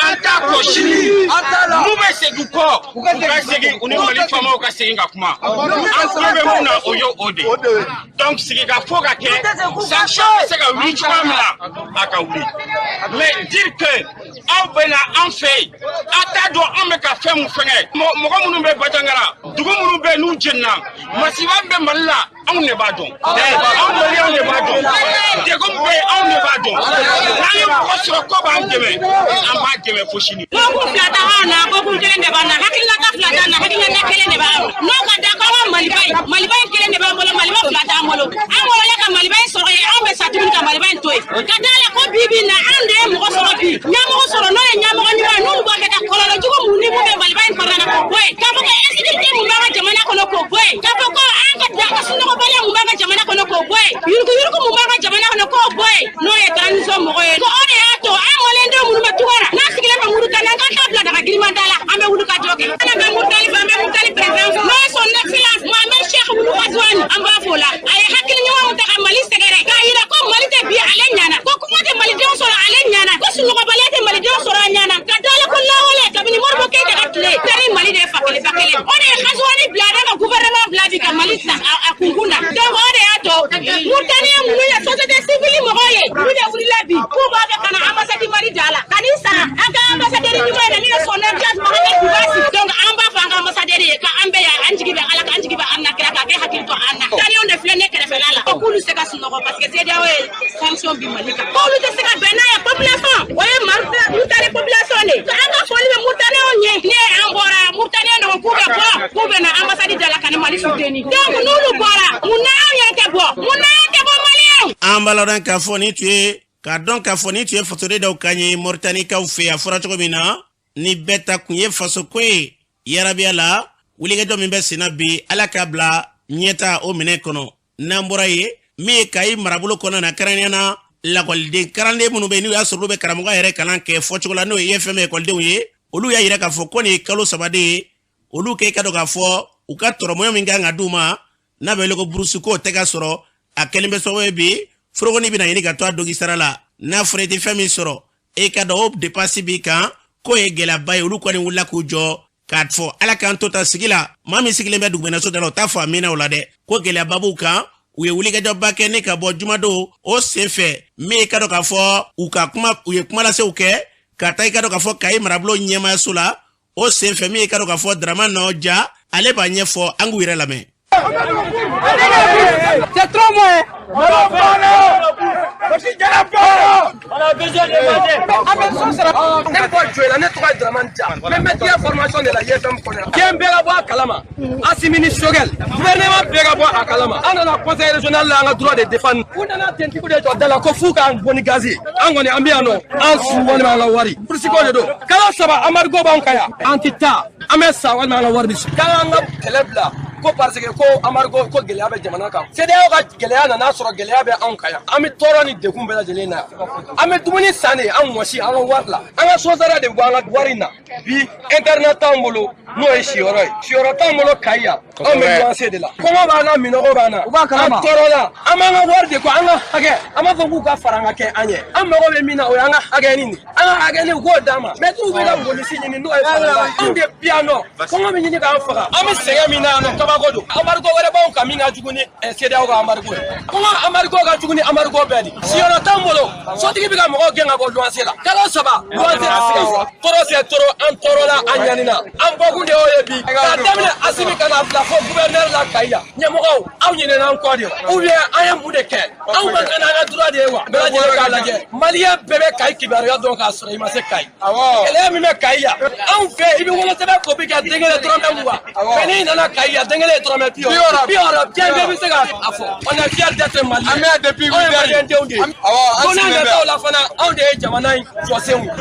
an t'a kɔ sini. N'u bɛ segin kɔ, u ka segin, u ni Mali faamaw ka segin ka kuma. An tulo bɛ mun na, o ye o de ye. Donc sigikafɔ ka kɛ, sanction bɛ se ka wuli cogoya min na, a ka wuli. Mais dire que aw bɛ na an fɛ yen, a t'a dɔn an bɛ ka fɛn mun fɛngɛ. Mɔgɔ minnu bɛ Bajangara, dugu minnu bɛ yen n'u jenina, masiba min bɛ Mali la, anw de b'a dɔn. Anw Maliyɛnw de b'a dɔn. Degun min bɛ yen, anw de b'a dɔn. N'an ye mɔgɔ sɔrɔ ko b'an dɛmɛ, an b'a dɛmɛ fo sini. Ko kun fila tɛ anw na, ko kun kelen de b'an na. Hakilinata fila t'an na, hakilinata kelen de b'an na. N'o ka da k'an ka Maliba in, Maliba in kelen de b'an bolo, Maliba fila t'an bolo. An wolola ka Maliba in sɔrɔ yen, anw bɛ sa tuguni ka Maliba in to yen. Ka d'a la ko bi bi in na, anw de ye mɔgɔ sɔrɔ bi, ɲɛmɔgɔ sɔrɔ n'o ye ɲɛmɔgɔ ɲuman ye, n'olu b'a fɛ ka kɔlɔlɔ jugu mun ni mun bɛ Maliba in kɔnɔna na k'o bɔ yen. K'a fɔ ko insécurité mun b'an ka jamana kɔnɔ k'o bɔ yen. K'a fɔ ko an ka da ka sunɔgɔbaliya mun b'an ka jamana kɔnɔ k'o bɔ yen. Yuruguyurugu mun b'an ka jamana kɔnɔ k'o bɔ yen. N'o ye transition mɔgɔ ye. Ko o de y'a to an maliyɛndenw minnu bɛ tunga na, n'an sigilen bɛ Mauritanie, an k'an ta bila daga giriman da la, an bɛ wuli ka jɔ kɛ. An bɛ Mauritanie fɛ, an bɛ Mauritanie président fo. N'o ye son excellence Mohamed Cheikh Ould Ghazouani, an b'a fo la. A ye hakili ɲuman mun ta ka Mali sɛgɛrɛ, k'a yira ko Mali tɛ bi ale ɲana, ko kɔngɔ tɛ malidenw sɔrɔ ale ɲana, ko sunɔgɔbaliya tɛ malidenw sɔrɔ a ɲana. Ka da la ko lawale kabini Modibo Keyita ka tile, tari Mali de ye fa kelen ba kelen. O de ye Ghazouani bila, a n'a ka gouvernement bila bi ka Mali ta a kunkun na. Donc o de y'a to Mauritanie minnu ye société civile mɔgɔw ye, olu de wulila bi k'u b'a fɛ ka na ambassade Mali da la, ka n'i sara an ka ambassadeur ɲuman ye, min ye son excellence Mohamed Dibassi. Donc an b'a fɔ an ka ambassadeur ye k'an bɛ yan, an jigi bɛ Ala kan, an jigi bɛ an na kira kan, k'e hakili to an na. Mauritaniens de filɛ ne kɛrɛfɛla la, ko k'olu se ka sunɔgɔ parce que CEDEAO ye sanction bin Mali kan, k'olu tɛ se ka bɛn n'a ye. Population, o ye Mauritanie population de ye. An ka foli bɛ Mauritaniens ye. Ne an bɔra Mauritaniens de ko k'u bɛ bɔ, k'u bɛ na ambassade da la ka na Mali soutenir. Donc n'olu bɔra, mun na anw yɛrɛ tɛ bɔ? Mun na an tɛ bɔ Maliyɛnw? An b'a ladɔn k'a fɔ nin tun ye k'a dɔn k'a fɔ nin tun ye fasoden dɔw kan ye Mauritaniekaw fɛ. A fɔra cogo min na, ni bɛɛ ta kun ye fasoko ye, yarabiya la wulikajɔ min bɛ senna bi, Ala k'a bila ɲɛta o minɛ kɔnɔ. N'an bɔra yen, min ye Kayi marabolo kɔnɔna na, kɛrɛnkɛrɛnnenya na lakɔliden kalanden minnu bɛ yen n'u y'a sɔrɔ olu bɛ karamɔgɔ yɛrɛ kalan kɛ fɔcogo la, n'o ye IFM ekɔlidenw ye, olu y'a yira k'a fɔ ko nin ye kalo 3 de ye olu k'e ka dɔn k'a fɔ u ka tɔrɔmɔɲɔ min kan ka d'u ma n'a bɛ wele ko burusi, k'o tɛ ka sɔrɔ. A kɛlen bɛ sababu ye bi forokoni bɛna ɲini ka to a dogi sara la. N'a fɔra i tɛ fɛn min sɔrɔ, e ka dɔn o dépense b'i kan, k'o ye gɛlɛyaba ye. Olu kɔni wulila k'u jɔ k'a fɔ Ala k'an to ta sigi la. Maa min sigilen bɛ dugumɛnɛso da la, o t'a fɔ amina o la dɛ, ko gɛlɛyaba b'u kan. U ye wulikajɔba kɛ ne ka bɔ jumadon o senfɛ, min ye ka dɔn k'a fɔ u ka kuma, u ye kumalasew kɛ ka taa i ka dɔn k'a fɔ Kayi marabolo ɲɛmaayaso la. O senfɛ, min ye ka dɔn k'a fɔ Dramane nɔ ja, ale b'a ɲɛfɔ, an k'u yɛrɛ lamɛn. C'est trop moins. An bɛ so sara. Ne bɛ bɔ Joyila, ne tɔgɔ ye Dramane Dia. N bɛ mɛtiriya formation de la IFM kɔnɔ. Diɲɛ bɛɛ ka bɔ a kalama. Assimi ni Choguel, gouvernement bɛɛ ka bɔ a kalama. An nana conseil régional la, an ka droit de défendre. U nana tentigiw de jɔ da la ko f'u k'an bɔ ni gaz ye. An kɔni an bɛ yan nɔ, an su walima an ka wari. Burusi ko de don. Kalo 3 embargo b'anw kan yan. An tɛ taa, an bɛ sa walima an ka wari bɛ su. K'an ka kɛlɛ bila ko parce que ko embargo ko gɛlɛya bɛ jamana kan. CEDEAO ka gɛlɛya nana sɔrɔ gɛlɛya bɛ anw kan yan. An bɛ tɔɔrɔ ni degun bɛɛ lajɛlen na. An bɛ dumuni san de an wɔsi an ka wari la. An ka sosara de bɔ an ka wari in na. Bi internat t'anw bolo, n'o ye siyɔrɔ ye. Siyɔrɔ t'anw bolo Kayi yan. Anw bɛ luwanse de la. Kɔngɔ b'an na, minɔgɔ b'an na. An tɔɔrɔla. An b'an ka wari de kɔ, an ka hakɛ. An b'a fɔ k'u ka fara an ka kɛ an ye. An mago bɛ min na, o y'an ka hakɛnin de ye. An ka hakɛnin, u k'o d'an ma. Mɛtiriw bɛ ka polisi ɲini n'o ye fanga ye. Anw de bi yan nɔ. Kɔngɔ bɛ ɲini k'an faga. An bɛ sɛgɛn min na yan nɔ, kabako don. Embargo wɛrɛ b'anw kan min ka jugu ni CEDEAO ka embargo ye. Kɔngɔ embargo ka jugu ni embargo bɛɛ de. Siyɔrɔ t'anw bolo. Sotigi bɛ ka mɔgɔw gɛn ka bɔ luwanse la. Kalo 3 luwanse a sigi. Tɔɔrɔ c'est trop, an tɔɔrɔla, an ɲanina. An bɔkun de y'o ye bi. K'a daminɛ Assimi ka n'a bila fo gouverneur la Kayi yan. Ɲɛmɔgɔw, aw ɲinɛna an kɔ de wa? Ou bien an ye mun de kɛ? Anw man kan n'an ka droit de ye wa? Bɛɛ lajɛlen k'a lajɛ. Maliyɛn bɛɛ bɛ Kayi kibaruya dɔn k'a sɔrɔ i ma se Kayi. Gɛlɛya min bɛ Kayi yan, anw fɛ i bɛ wolosɛbɛn kopi kɛ den kelen dɔrɔmɛ 20. Mais n'i nana Kayi yan, den kelen ye dɔrɔmɛ 60. 60, diɲɛ bɛɛ bɛ se k'a fɔ. On est fiers d'être Malien. An bɛ yan depuis Anw ye maliyɛn denw de ye. Don n'a nataw la fana, anw de ye jamana in jɔsenw ye.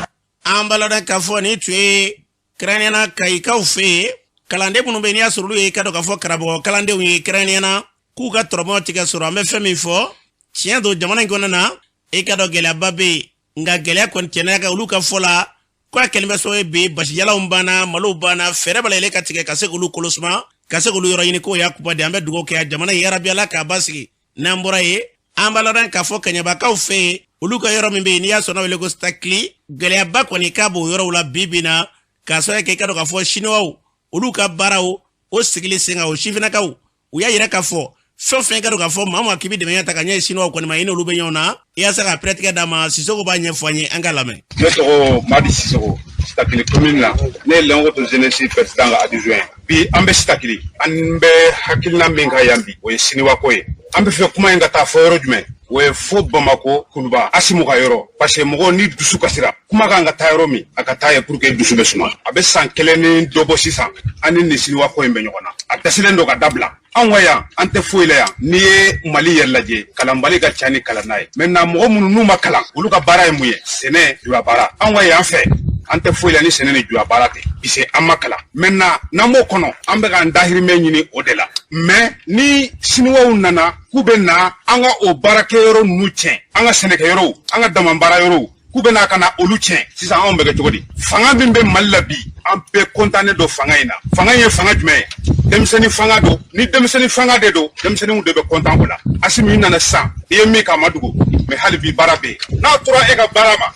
An b'a ladɔn k'a fɔ nin tun ye kɛrɛnkɛrɛnnenya na Kayikaw fɛ yen, kalanden minnu bɛ yen n'i y'a sɔrɔ olu ye ka dɔn k'a fɔ karamɔgɔ kalandenw ye, kɛrɛnkɛrɛnnenya na k'u ka tɔrɔmɔ tigɛ sɔrɔ. An bɛ fɛn min fɔ, tiɲɛ don, jamana in kɔnɔna na I ka dɔn gɛlɛyaba bɛ yen, nka gɛlɛya kɔni tiɲɛna ka olu ka fɔ la ko a kɛlen bɛ sababu ye bi basijalaw banna, malow banna, fɛɛrɛ bɛɛ lajɛlen ka tigɛ ka se k'olu kolosuma, ka se k'olu yɔrɔ ɲini k'o y'a kuba de. An bɛ dugawu kɛ jamana in yarabi Ala k'a basigi. N'an bɔra yen, an b'a ladɔn k'a fɔ kɛɲɛbakaw fɛ yen, olu ka yɔrɔ min bɛ yen n'i y'a sɔrɔ n'a wele ko Sitakili, gɛlɛyaba kɔni k'a b'o yɔrɔw la bi bi in na, k'a sababu kɛ i ka dɔn k'a fɔ siniwaw olu ka baaraw o sigili sen kan, o sifinnakaw u y'a yira k'a fɔ fɛn o fɛn ka dɔn k'a fɔ maa o maa k'i bɛ dɛmɛ ta ka ɲɛ siniwaw kɔni ma, i n'olu bɛ ɲɔgɔn na. Yaasa ka pɛrɛtigɛ d'a ma, Sisoko b'a ɲɛfɔ an ye, an ka lamɛn. Ne tɔgɔ Madi Sisoko, Sitakili commune na, ne ye Lɛnkoto jeunesse président ka adjoint. Bi an bɛ Sitakili, an bɛ hakilina min kan yan bi, o ye siniwako ye. An bɛ fɛ kuma in ka taa fɔ yɔrɔ jumɛn? O ye fo Bamako Kuluba Asimu ka yɔrɔ, parce que mɔgɔw ni dusu kasira, kuma kan ka taa yɔrɔ min, a ka taa ye pour que dusu bɛ suma. A bɛ san 1 ni dɔ bɔ sisan, an ni nin siniwako in bɛ ɲɔgɔn na, a dɛsɛlen don ka dabila. Anw ka yan, an tɛ foyi la yan. N'i ye Mali yɛrɛ lajɛ, kalanbali ka ca ni kalanna ye. Maintenant mɔgɔ minnu n'u ma kalan, olu ka baara ye mun ye? Sɛnɛ, juya baara. Anw ka yan fɛ, an tɛ foyi la ni sɛnɛ ni juya baara tɛ, puisque an ma kalan. Maintenant n'an b'o kɔnɔ, an bɛ k'an dahirimɛ ɲini o de la. Mais ni siniwaw nana k'u bɛ na an ka o baarakɛyɔrɔ ninnu tiɲɛ, an ka sɛnɛkɛyɔrɔw, an ka dama baarayɔrɔw, k'u bɛ na ka na olu tiɲɛ, sisan anw bɛ kɛ cogo di? Fanga min bɛ Mali la bi, an bɛɛ kɔntannen don fanga in na. Fanga in ye fanga jumɛn ye? Denmisɛnnin fanga don. Ni denmisɛnnin fanga de don, denmisɛnninw de bɛ kɔntan o la. Asimi nana sisan, i ye min k'a ma dugu, mais hali bi baara bɛ yen. N'a tora e ka baara ma,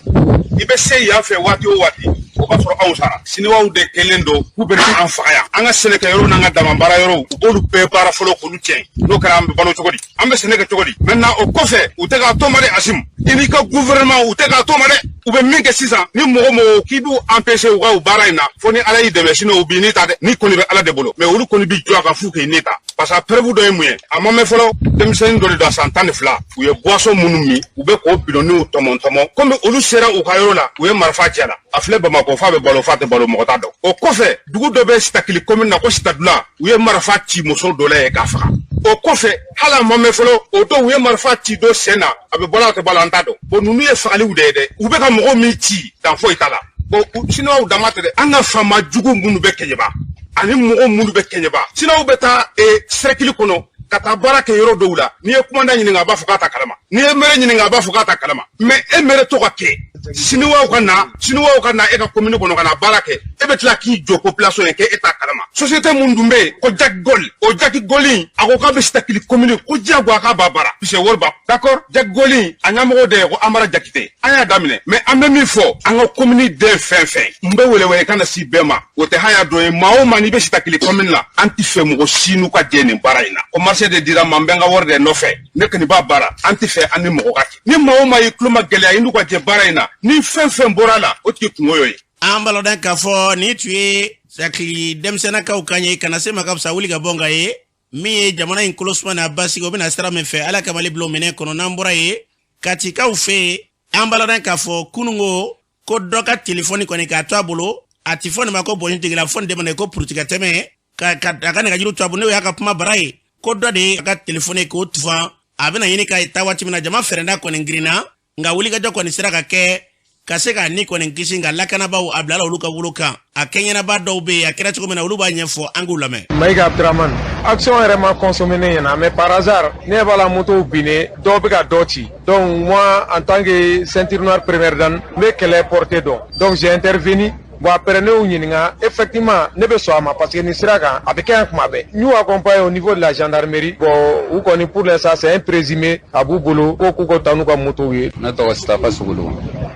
i bɛ se yan fɛ waati o waati, o b'a sɔrɔ anw sara. Siniwaw de kɛlen don k'u bɛ an faga yan. An ka sɛnɛkɛyɔrɔw n'an ka dama baara yɔrɔw, u b'olu bɛɛ baara fɔlɔ k'olu tiɲɛ. N'o kɛra, an bɛ balo cogo di? An bɛ sɛnɛ kɛ cogo di? Maintenant o kɔfɛ, u tɛ k'a to ma dɛ. Asimu, i n'i ka gouvernement, u tɛ k'a to ma dɛ. U bɛ min kɛ sisan, ni mɔgɔ mɔgɔ k'i b'u empêcher u ka o baara in na, fo ni Ala y'i dɛmɛ, sinon u b'i ni ta dɛ. Ni kɔni bɛ Ala de bolo, mais olu kɔni b'i jɔ a kan f'u k'i ni ta, parce que a preuve dɔ ye mun ye? A ma mɛn fɔlɔ, denmisɛnnin dɔ de don, a san 12, u ye boisson minnu min, u bɛ k'o bidɔnniw tɔmɔ tɔmɔ. Komi olu sera u ka yɔrɔ la, u ye marifa ci a la. A filɛ Bamakɔ, f'a bɛ balo, f'a tɛ balo, mɔgɔ t'a dɔn. O kɔfɛ, dugu dɔ bɛ Sitakili commune na ko Sitadula, u ye marifa ci muso dɔ la yen k'a faga. O kɔfɛ, hali a ma mɛn fɔlɔ, o don u ye marifa ci dɔ sen na, a bɛ balo a tɛ balo, an t'a dɔn. Bon, ninnu ye fagaliw de ye dɛ. U bɛ ka mɔgɔw min ci, dan foyi t'a la. Bon, siniwaw dama tɛ dɛ, an ka faama jugu minnu bɛ Kɛɲɛba ani mɔgɔ minnu bɛ Kɛɲɛba, siniwaw bɛ taa cercle kɔnɔ ka taa baara kɛ yɔrɔ dɔw la. N'i ye kumanda ɲininka, a b'a fɔ k'a ta kalama. N'i ye maire ɲininka, a b'a fɔ k'a ta kalama. Mais e maire to ka kɛ siniwaw ka na, siniwaw ka na e ka commune kɔnɔ ka na baara kɛ, e bɛ tila k'i jɔ population ye k'e t'a kalama. Société mun dun bɛ yen ko Jack Gold, o Jack Gold in, a ko k'a bɛ Sitakili commune ko diyagoya k'a b'a baara, puisque wari b'a. D'accord, Jack Gold in, a ɲɛmɔgɔ de ye ko Amara Jakite. An y'a daminɛ, mais an bɛ min fɔ an ka commune den fɛn fɛn, n bɛ wele ka na si bɛɛ ma, o tɛ haya dɔ ye. Maa o maa n'i bɛ Sitakili commune la, an tɛ fɛ mɔgɔ si n'u ka jɛ nin baara in na. Ko marché de dira ma, n bɛ n ka wari de nɔfɛ, ne kɔni b'a baara. An tɛ fɛ an ni mɔgɔ ka kɛ. Ni maa o maa y'i tulo ma gɛlɛya, i n'u ka jɛ baara in na, ni fɛn fɛn bɔra a la, o tigi kungo y'o ye. An b'a dɔn k'a fɔ nin tun ye Sitakili denmisɛnnakaw kan ye, kana se ma ka fisa wuli ka bɔ nka ye min ye jamana in kolosuma n'a basigi, o bɛna sira min fɛ, Ala ka Mali bila o minɛ kɔnɔ. N'an bɔra yen, Katikaw fɛ yen, an b'a dɔn k'a fɔ kununko ko dɔ ka telefɔni kɔni k'a to a bolo, a ti fɔ nin ma ko bɔnni tigila, fɔ nin de ma ko puruti ka tɛmɛ ka a ka nɛgɛjuru to a bolo, n'o y'a ka kuma bara ye, ko dɔ de ye a ka telefɔni k'o tufan. A bɛna ɲini ka taa waati min na, jama fɛrɛnda kɔni girinna, nka wulikajɔ kɔni sera ka kɛ ka se k'a ni kɔni kisi, nka lakanabaaw a bilala olu ka wolo kan. A kɛɲɛnaba dɔw bɛ yen, a kɛra cogo min na, olu b'a ɲɛfɔ, an k'u lamɛn. Mayiga Abdramane, action yɛrɛ ma consommé ne ɲɛna, mais par hasard ne b'a la moto binnen, dɔw bɛ ka dɔ ci. Donc moi, en tant que ceinture noire première dan, n bɛ kɛlɛ porté dɔn, donc j'ai intervenu. Bon, après ne y'u ɲininka, effectivement ne bɛ sɔn a ma, parce que nin sira kan a bɛ kɛ yan kuma bɛɛ. N y'u accompagné au niveau de la gendarmerie. Bon, u kɔni, pour l'instant c'est un présumé, a b'u bolo ko k'u ka taa n'u ka motow ye. Ne tɔgɔ Sitafa Sogolo.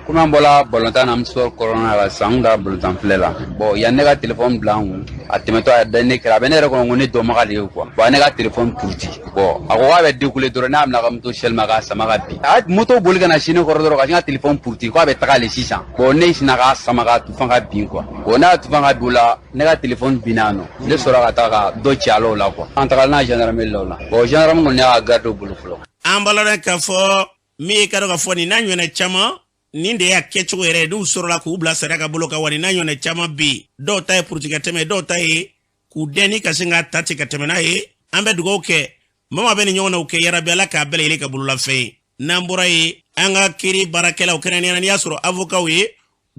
Komi an bɔla balontan na, an bɛ sport kɔnɔna la sisan, an kun taara balontan filɛ la. Bon, yan ne ka téléphone bila an kun, a tɛmɛtɔ a da ne kɛrɛ, a bɛ ne yɛrɛ kɔnɔ ko ne dɔnbaga de ye quoi. Bon, a ne ka téléphone puruti. Bon, a ko k'a bɛ décoller dɔrɔn, ne y'a minɛ a ka moto sɛli ma k'a sama ka bin. A ye moto boli ka na si ne kɔrɔ dɔrɔn ka sin ka téléphone puruti k'a bɛ taga le sisan. Bon, ne sinna k'a sama ka tufan ka bin quoi. Bon, ne y'a tufan ka bin o la, ne ka téléphone binna yan nɔ. Ne sɔrɔ ka taa ka dɔ ci a la o la quoi. An tagala n'a gendarmerie la o la. Bon, gendarme kɔni y'a garde bolo fɔlɔ. An b'a lɔn k'a fɔ min ye ka dɔn k'a fɔ nin n'a ɲɔgɔnna caman, nin de y'a kɛcogo yɛrɛ ye. N'u sɔrɔla k'u bila sariya ka bolo kan, wa nin n'a ɲɔgɔnna caman bɛ yen, dɔw ta ye puruti ka tɛmɛ, dɔw ta ye k'u dɛn ni ka sin k'a ta ten ka tɛmɛ n'a ye. An bɛ dugawu kɛ mama bɛ nin ɲɔgɔnnaw kɛ, yarabi Ala k'a bɛɛ lajɛlen ka bololafɛn ye. N'an bɔra yen, an ka kiiri baarakɛlaw, kɛrɛnkɛrɛnnenya n'i y'a sɔrɔ avocats ye,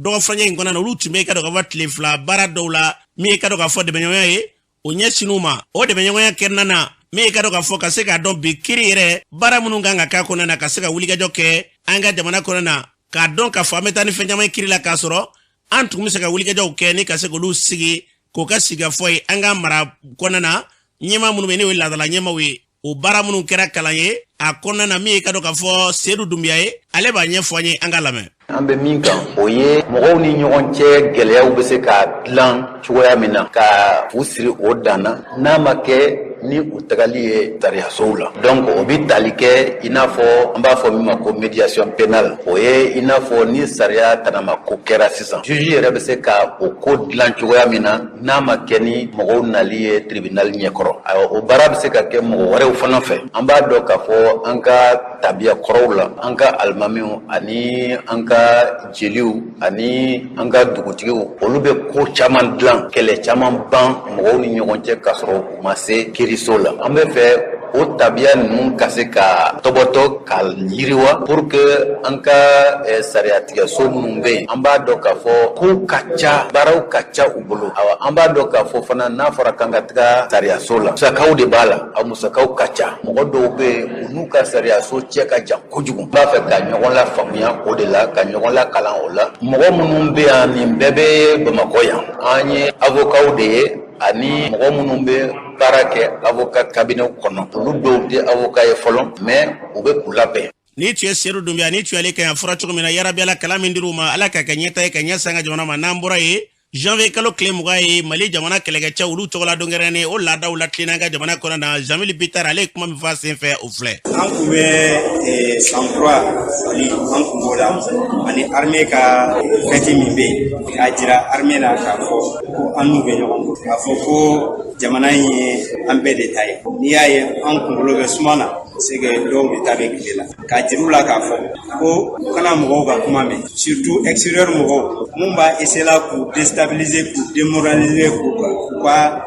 dɔgɔ furancɛ in kɔnɔna na, olu tun bɛ ka dɔn k'a fɔ tile 2 baara dɔw la, min ye ka dɔn k'a fɔ dɛmɛɲɔgɔnya ye o ɲɛsinn'u ma. O dɛmɛɲɔgɔnya kɛnɛna na Min ye ka dɔn k'a fɔ ka se k'a dɔn bi kiri yɛrɛ baara minnu kan ka k'a kɔnɔna na, ka se ka wulikajɔ kɛ an ka jamana kɔnɔna na, k'a dɔn k'a fɔ an bɛ taa ni fɛn caman ye kiri la, k'a sɔrɔ an tun bɛ se ka wulikajɔw kɛ ni ka se k'olu sigi k'o ka sigikafɔ ye an ka mara kɔnɔna na. Ɲɛmaa minnu bɛ yen n'o ye laadala ɲɛmaaw ye, o baara minnu kɛra kalan ye a kɔnɔna na, min ye ka dɔn k'a fɔ Seydou Doumbia ye, ale b'a ɲɛfɔ an ye, an ka lamɛn. An bɛ min kan, o ye mɔgɔw ni ɲɔgɔn cɛ gɛlɛyaw bɛ se ka dilan cogoya min na, ka fu siri o dan na, n'a ma kɛ ni u tagali ye sariyasow la. Donc o bɛ tali kɛ i n'a fɔ an b'a fɔ min ma ko médiation pénale. O ye i n'a fɔ ni sariya tanama ko kɛra sisan, juge yɛrɛ bɛ se ka o ko dilan cogoya min na, n'a ma kɛ ni mɔgɔw nali ye tribunal ɲɛkɔrɔ. Ayiwa, o baara bɛ se ka kɛ mɔgɔ wɛrɛw fana fɛ. An b'a dɔn k'a fɔ an ka tabiya kɔrɔw la, an ka alimamiw ani an ka jeliw ani an ka dugutigiw, olu bɛ ko caman dilan, kɛlɛ caman ban mɔgɔw ni ɲɔgɔn cɛ, k'a sɔrɔ u ma se kiiriso la. An bɛ fɛ o tabiya ninnu ka se ka tɔbɔtɔ ka yiriwa, pour que an ka sariyatigɛso minnu bɛ yen, an b'a dɔn k'a fɔ kow ka ca, baaraw ka ca u bolo. Awa, an b'a dɔn k'a fɔ fana, n'a fɔra k'an ka taga sariyaso la, musakaw de b'a la, a musakaw ka ca. Mɔgɔ dɔw bɛ yen, u n'u ka sariyaso cɛ ka jan kojugu. N b'a fɛ ka ɲɔgɔn la faamuya o de la, ka ɲɔgɔn la kalan o la. Mɔgɔ minnu bɛ yan, nin bɛɛ bɛ Bamakɔ yan, an ye avocats de ye, ani mɔgɔ minnu bɛ baara kɛ avocat cabinet kɔnɔ. Olu dɔw tɛ avocat ye fɔlɔ, mais u bɛ k'u labɛn. Ni tun ye Seydou Doumbia, ni tun y'ale kan yan fɔra cogo min na, yarabi Ala, kalan min dir'u ma, Ala ka kɛ ɲɛta ye ka ɲɛ san ka jamana ma. N'an bɔra yen, janvier kalo tile 20 ye Mali jamana kɛlɛkɛcɛw olu tɔgɔla don kɛrɛnnen, o laadaw latilenna an ka jamana kɔnɔ na. Jamil Bitar, ale ye kuma min fɔ a sen fɛ, o filɛ. An kun bɛ san kura foli, an kun b'o la, ani armée ka fête min bɛ yen, k'a jira armée la k'a fɔ ko an n'u bɛ ɲɔgɔn bolo, k'a fɔ ko jamana in ye an bɛɛ de ta ye. N'i y'a ye an kunkolo bɛ suma na, c'est que dɔw de ta bɛ tile la, k'a jira u la k'a fɔ ko u kana mɔgɔw ka kuma mɛn, surtout extérieur mɔgɔw mun b'a essayer la k'u déstabiliser, k'u démoraliser, k'u ka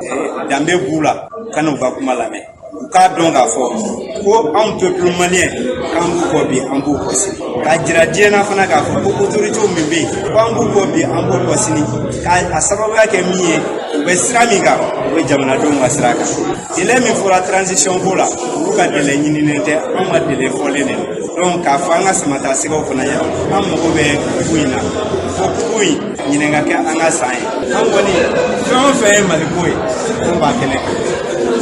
danbe b'u la, u kana u ka kuma lamɛn. U k'a dɔn k'a fɔ ko anw peuple malien, k'an b'u kɔ bi, an b'u kɔ sini. K'a jira diɲɛ na fana k'a fɔ ko autorités min bɛ yen, ko an b'u kɔ bi, an b'u kɔ sini, k'a sababuya kɛ min ye, u bɛ sira min kan, u bɛ jamanadenw ka sira kan. Délai min fɔra transition ko la, olu ka délai ɲininen tɛ, anw ka délai fɔlen de don. Donc k'a fɔ an ka samata sɛgɛw fana ye, an mago bɛ ko in na, fo ko in ɲinɛ ka kɛ an ka san ye. An kɔni, fɛn o fɛn ye Mali ko ye, an b'a kɛnɛ kan.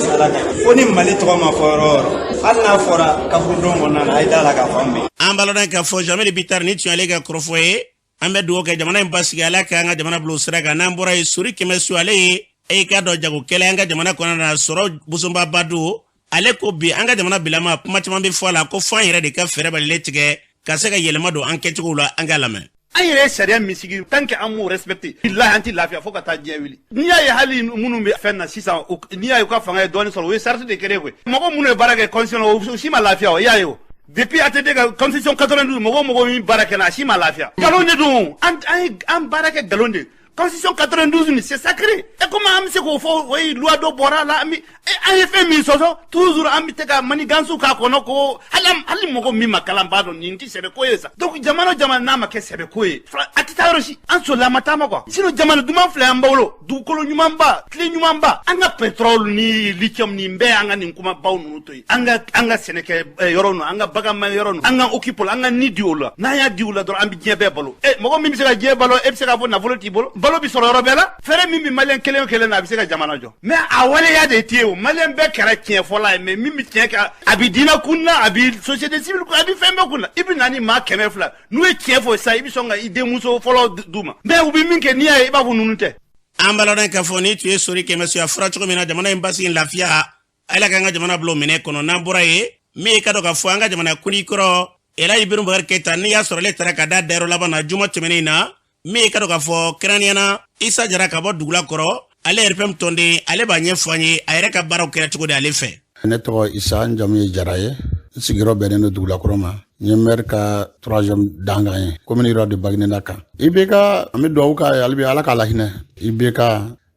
Ala ka fo ni Mali tɔgɔ ma fɔ yɔrɔ o yɔrɔ, hali n'a fɔra kaburudon kɔnɔna na, a ye da la k'a fɔ an bɛ. An b'a lɔn k'a fɔ Jamil Bitar, ni tun y'ale ka kɔrɔfɔ ye. An bɛ dugawu kɛ jamana in basigi, Ala k'an ka jamana bila o sira kan. N'an bɔra yen, Sori Kɛmɛsu, ale ye e k'a dɔn jagokɛla an ka jamana kɔnɔna na, sɔrɔ bosonbaba don. Ale ko bi an ka jamana bilama, kuma caman bɛ fɔ a la, ko fo an yɛrɛ de ka fɛɛrɛ balilen tigɛ ka se ka yɛlɛma don an kɛcogow la. An k'a lamɛn. An yɛrɛ ye sariya min sigi, tant que an m'o respecté, bilahi, an tɛ lafiya fo ka taa diɲɛ wuli. N'i y'a ye hali minnu bɛ fɛn na sisan, n'i y'a ye u ka fanga ye dɔɔni sɔrɔ, u ye charte de créé koyi. Mɔgɔ minnu ye baara kɛ constitution la, o si ma lafiya. O i y'a ye, o depuis ATT ka constitution 92, mɔgɔ o mɔgɔ min baara kɛ na, a si ma lafiya. Nkalon de don, an ye an baara kɛ nkalon de. Constitution 92 ni, c'est sacré. Et comment an bɛ se k'o fɔ? O ye loi dɔ bɔra a la, an bɛ an ye fɛn min sɔsɔ, toujours an bɛ se ka manigance k'a kɔnɔ, ko hali mɔgɔ min ma kalan b'a dɔn nin tɛ sɛbɛ ko ye sa. Donc jamana o jamana n'a ma kɛ sɛbɛ ko ye, a tɛ taa yɔrɔ si. An solila, an ma taama quoi. Sinon jamana duman filɛ an bolo, dugukolo ɲumanba, tile ɲumanba, an ka pétrole ni lithium nin bɛɛ, an ka nin kumabaw ninnu to yen. An ka sɛnɛkɛ yɔrɔ ninnu, an ka baganma yɔrɔ ninnu, an ka occuper la, an ka ni di o la. N'an y'a di o la dɔrɔn, an bɛ diɲɛ bɛɛ balo. Ɛ, mɔgɔ min bɛ se ka diɲɛ balo, e bɛ se k'a fɔ nafolo t'i bolo? Balo bɛ sɔrɔ yɔrɔ bɛɛ la. Fɛɛrɛ min bɛ maliyɛn kelen o kelen na, a bɛ se ka jamana jɔ, mais a waleya de tɛ yen. O maliyɛn bɛɛ kɛra tiɲɛfɔla ye, mais min bɛ tiɲɛ kɛ, a bɛ diinɛ kun na, a bɛ société civile kun, a bɛ fɛn bɛɛ kun na. I bɛ na ni maa 200, n'u ye tiɲɛ fɔ sisan, i bɛ sɔn ka i denmuso fɔlɔ d'u ma, mais u bɛ min kɛ, n'i y'a ye, i b'a fɔ ninnu tɛ. An b'a lɔn k'a fɔ ni tun ye Sori Kɛmɛso, a fɔra cogo min na, jamana in basigi, lafiya, Ala k'an ka jamana bila o minɛ kɔnɔ. N'an bɔra yen, min ye ka dɔn k'a fɔ an ka jamana kuntigi kɔrɔ Elayi Ibrahim Boubacar Keita, n'i y'a sɔrɔ ale taara ka da dayɔrɔ laban na juma tɛmɛnen na, min ye ka dɔn k'a fɔ kɛrɛnkɛrɛnnenya Isa Jara ka bɔ Dugulakɔrɔ, ale RPM tɔnden, ale b'a ɲɛfɔ an ye a yɛrɛ ka baaraw kɛra cogo di ale fɛ. Ne tɔgɔ Isa, n jamu ye Jara ye, n sigiyɔrɔ bɛnnen don Dugulakɔrɔ ma. N ye maire ka troisième dankan ye commune rurale de Baguineda kan. IBK, an bɛ dugawu k'a ye hali bi, Ala k'a lahinɛ. IBK,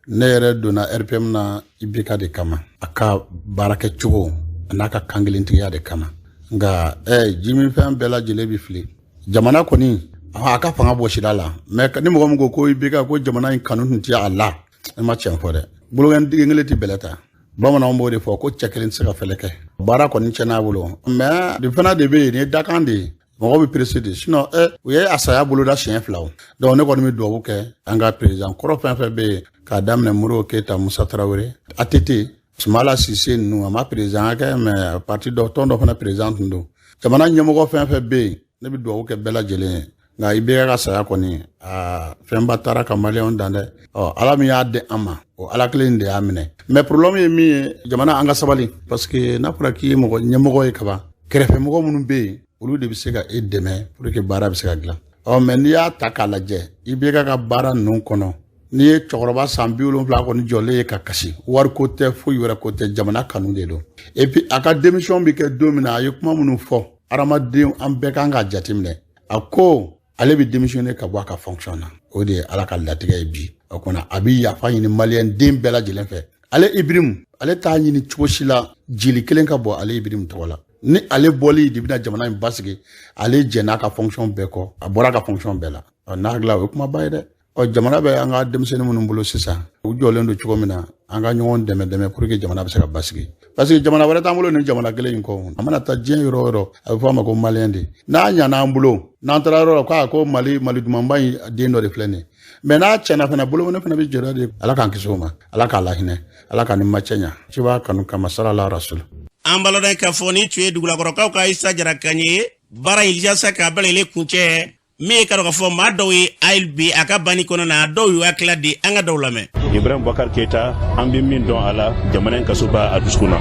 ne yɛrɛ donna RPM na IBK de kama, a ka baarakɛcogo a n'a ka kankelentigiya de kama. Nka jiminfɛn bɛɛ lajɛlen bɛ fili. Jamana kɔni, a ka fanga bɔsira la, mais ni mɔgɔ min ko ko IBK ko jamana in kanu tun tɛ a la, e ma tiɲɛ fɔ dɛ. Bolokɛn kelen tɛ bɛlɛ ta. Bamananw b'o de fɔ ko cɛ kelen tɛ se ka fɛlɛ kɛ. Baara kɔni tiɲɛna a bolo, mais nin fana de bɛ yen, nin ye dakan de ye. Mɔgɔ bɛ pressé de, sinon u ye a saya boloda siɲɛ 2 o. Donc ne kɔni bɛ dugawu kɛ an ka président kɔrɔ fɛn fɛn bɛ yen, k'a daminɛ Modibo Keyita, Musa Tarawele, ATT, Sumala Sise ninnu, a ma président kɛ, mais parti dɔ, tɔn dɔ fana président tun don. Jamana ɲɛmɔgɔ fɛn fɛn bɛ yen, ne bɛ dugawu kɛ bɛɛ lajɛlen ye. Nka IBK ka saya kɔni, aa, fɛnba taara ka maliyɛnw dan dɛ. Ɔ, Ala min y'a di an ma, o Ala kelen de y'a minɛ. Mais problème ye min ye, jamana an ka sabali, parce que n'a fɔra k'i ye mɔgɔ ɲɛmɔgɔ ye kaban, kɛrɛfɛmɔgɔ minnu bɛ yen, olu de bɛ se ka e dɛmɛ pour que baara bɛ se ka dilan. Ɔ, mais n'i y'a ta k'a lajɛ, IBK ka baara ninnu kɔnɔ, n'i ye cɛkɔrɔba san 70 kɔni jɔlen ye ka kasi, wariko tɛ, foyi wɛrɛ ko tɛ, jamana kanu de don. Et puis a ka démission bɛ kɛ don min na, a ye kuma minnu fɔ, hadamaden an bɛɛ kan k'a jateminɛ. A ko ale bɛ démissionner ka bɔ a ka fonction na, o de ye Ala ka latigɛ ye bi. O kɔnɔ a bɛ yafa ɲini maliyɛn den bɛɛ lajɛlen fɛ. Ale Ibrim, ale t'a ɲini cogo si la jeli kelen ka bɔ ale Ibrim tɔgɔ la. Ni ale bɔli de bɛna jamana in basigi, ale jɛn'a ka fonction bɛɛ kɔ, a bɔra a ka fonction bɛɛ la. Ɔ, n'a hakili la, o ye kumaba ye dɛ. Ɔ, jamana bɛ an ka denmisɛnnin minnu bolo sisan, u jɔlen don cogo min na, an ka ɲɔgɔn dɛmɛ dɛmɛ pour que jamana bɛ se ka basigi. Parce que jamana wɛrɛ t'an bolo ni jamana kelen in kɔ. A mana taa diɲɛ yɔrɔ o yɔrɔ, a bɛ fɔ a ma ko maliyɛn de. N'a ɲana an bolo, n'an taara yɔrɔ la k'a ko Mali, Mali dumanba in den dɔ de filɛ nin ye. Mais n'a tiɲɛna fana, bolokɔni fana bɛ jɔyɔrɔ de. Ala k'an kisi o ma, Ala k'a lahinɛ, Ala k'a ni macɛ ɲa. Ciba kanu kama, sara la rasul. An balɔdɔn k'a fɔ ni tun ye dugulakɔrɔkaw ka Isa Jara kan ye. Baara in yasa k'a bɛɛ lajɛlen kuncɛ, min ye ka dɔn k'a fɔ maa dɔw ye hali bi a ka banni kɔnɔ na, dɔw y'u hakilila di, an ka dɔw lamɛn. Ibrahim Boubacar Keita, an bɛ min dɔn a la, jamana in kaso b'a a dusukun na.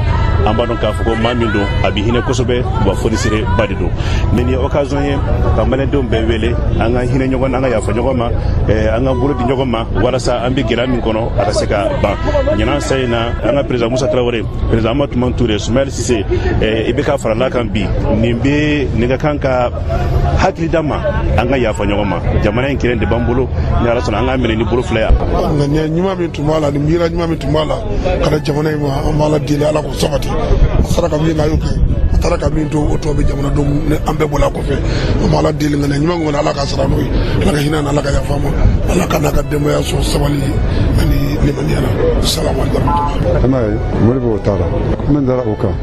An b'a dɔn k'a fɔ ko maa min don, a bɛ hinɛ kosɛbɛ, wa fonisire ba de don. Mais nin ye occasion ye ka maliyɛndenw bɛɛ wele, an ka hinɛ ɲɔgɔn na, an ka yafa ɲɔgɔn ma, an ka bolo di ɲɔgɔn ma, walasa an bɛ gɛlɛya min kɔnɔ, a ka se ka ban. Ɲinan sa in na, an ka président Musa Tarawele, président Amadu Tumani Ture, Sumayɛli Sise, IBK farala kan bi. Nin bɛ nin ka kan ka hakili d'an ma, an ka yafa ɲɔgɔn ma. Jamana in kelen de b'an bolo, ni Ala sɔnna, an k'a minɛ ni bolo fila ye. Ŋaniya ɲuman min tun b'a la, ni miira ɲuman min tun b'a la ka da jamana in ma, an b'Ala deli, Ala k'o sabati. A sara ka min kɛ, a y'o kɛ. A taara ka min to, o tɔ bɛ jamanadenw ni an bɛɛ bɔla a kɔfɛ. An b'Ala deli, ŋaniya ɲuman kɔni, Ala k'a sara n'o ye. Ala ka hinɛ, Ala ka yafa ma, Ala ka n'a ka denbaya sɔn sabali ani limaniya la. Salamu alaikum. An b'a ye Modibo taara, min dara o kan,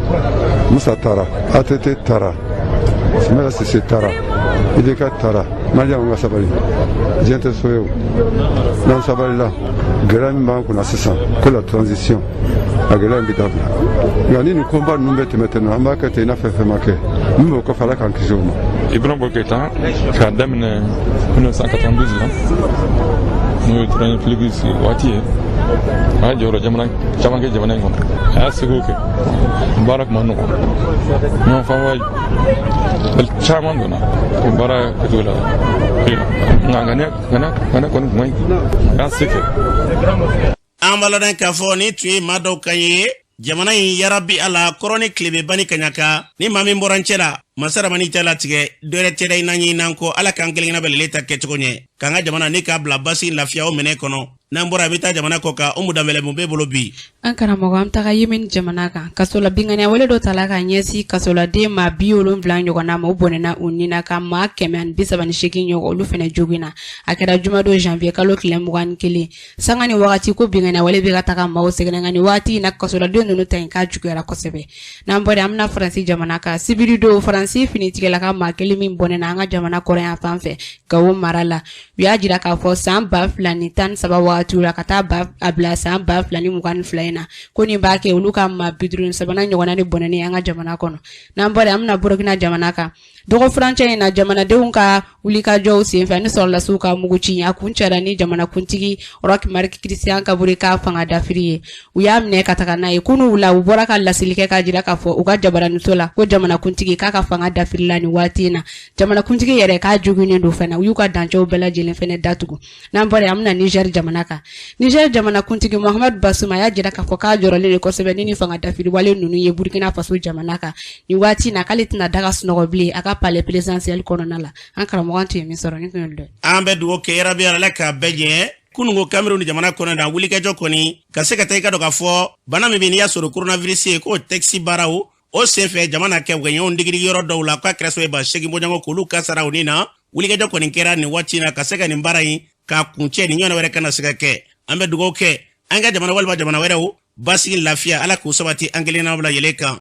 Musa taara, ATT taara, Sumala Sise taara, IBK taara. Maliyɛnw ka sabali, diɲɛ tɛ so ye o. N'an sabalila, gɛlɛya min b'an kunna sisan ko la transition, a gɛlɛya in bɛ dabila. Nka ni nin combat ninnu bɛ tɛmɛ ten nɔ, an b'a kɛ ten i n'a fɛn fɛn ma kɛ, min b'o kɔfɛ, Ala k'an kisi o ma. Ibrahim Boubacar Keita, k'a daminɛ 1992 la, n'o ye Touré Félix waati ye, a y'a jɔyɔrɔ jamana caman kɛ jamana in kɔnɔ. A y'a seko kɛ, baara tun ma nɔgɔn, ɲɔgɔn faamuya caman donna o baara kɛcogo la, nka ŋaniya ŋaniya kɔni tun ma ɲi, a y'a se kɛ. An b'a ladɔn k'a fɔ ni tun ye maa dɔw kan ye jamana in. Yarabi Ala, kɔrɔ ni tilebe bani kaɲaka, ni maa min bɔra n cɛ la, masa ramani tɛ latigɛ dɔwɛrɛ tɛ dɛ, i n'an ye n'an kɔ. Ala k'an kelen bɛɛ lajɛlen ta kɛcogo ɲɛ, k'an ka jamana ni k'a bila basi lafiya o minɛ kɔnɔ. N'an bɔra, a bɛ taa jamana kɔ kan. Umu Danbɛlɛ, mun b'e bolo bi? An karamɔgɔ, an bɛ taga Yemen jamana kan. Kasola binganiya wale dɔ tala ka ɲɛsin kasoladen maa 70 ɲɔgɔnna ma, o bɔnɛna u ni na, ka maa 138 ɲɔgɔn, olu fɛnɛ joginna. A kɛra jumadon, janvier kalo tile 21. Sanga ni wagati ko binganiya wale bɛ ka taga maaw sɛgɛrɛ, nka nin waati in na, kasoladen ninnu ta in k'a juguyara kosɛbɛ. N'an bɔra, an bɛna Faransi jamana kan. Sibiridon, Faransi finitigilaka ka maa kelen min bɔnɛna an ka jamana kɔrɔn yan fan fɛ, Gawo mara la, u y'a jira k'a fɔ san 2013 wagatiw la ka taa a bila san 2022 in na, ko nin b'a kɛ olu ka maa 53nan ɲɔgɔnna ni bɔnɛni an ka jamana kɔnɔ. N'an bɔra, an bɛna Burukina jamana kan. Dɔgɔ furancɛ in na, jamanadenw ka wulikajɔw senfɛ ani sɔrɔlasiw ka muguci, a kun cɛra ni jamanakuntigi Roch Marc Christian Kabore ka fanga dafiri ye. U y'a minɛ ka taga n'a ye kunun la. U bɔra ka laseli kɛ k'a jira k'a fɔ u ka jabaraniso la ko jamanakuntigi k'a ka fanga dafiri la nin waati in na. Jamanakuntigi yɛrɛ k'a joginnen don fana, u y'u ka dancɛw bɛɛ lajɛlen fana datugu. N'an bɔra, an bɛna Niger jamana kan. Niger jamanakuntigi Mohamed Bazoum, a y'a jira k'a fɔ k'a jɔrɔlen de kosɛbɛ ni fanga dafiri wale ninnu ye Burkina Faso jamana kan nin waati in na, k'ale tɛna da ka sunɔgɔ bilen a ka palais présidentiel kɔnɔna la. An karamɔgɔ, tun ye min sɔrɔ ni tun ye dɔ. An bɛ dugawu kɛ, yarabi Ala k'a bɛɛ ɲɛ. Kununko, Cameroun jamana kɔnɔ na, wulikajɔ kɔni ka se ka taa i ka dɔn k'a fɔ bana min bɛ n'i y'a sɔrɔ coronavirus ye, k'o tɛkisi baaraw o senfɛ, jama na kɛ u ka ɲɔgɔn digidigi yɔrɔ dɔw la, k'a kɛra sababu ye 8000 bɔɲɔgɔn k'olu kasara o ni na. Wulikajɔ kɔni kɛra nin waati in na ka se ka nin baara in k'a kuncɛ, nin ɲɔgɔnna wɛrɛ kana se ka kɛ. An bɛ dugawu kɛ an ka jamana walima jamana wɛrɛw Basigi, lafiya, Ala k'o sabati an kelenna bɛɛ lajɛlen kan.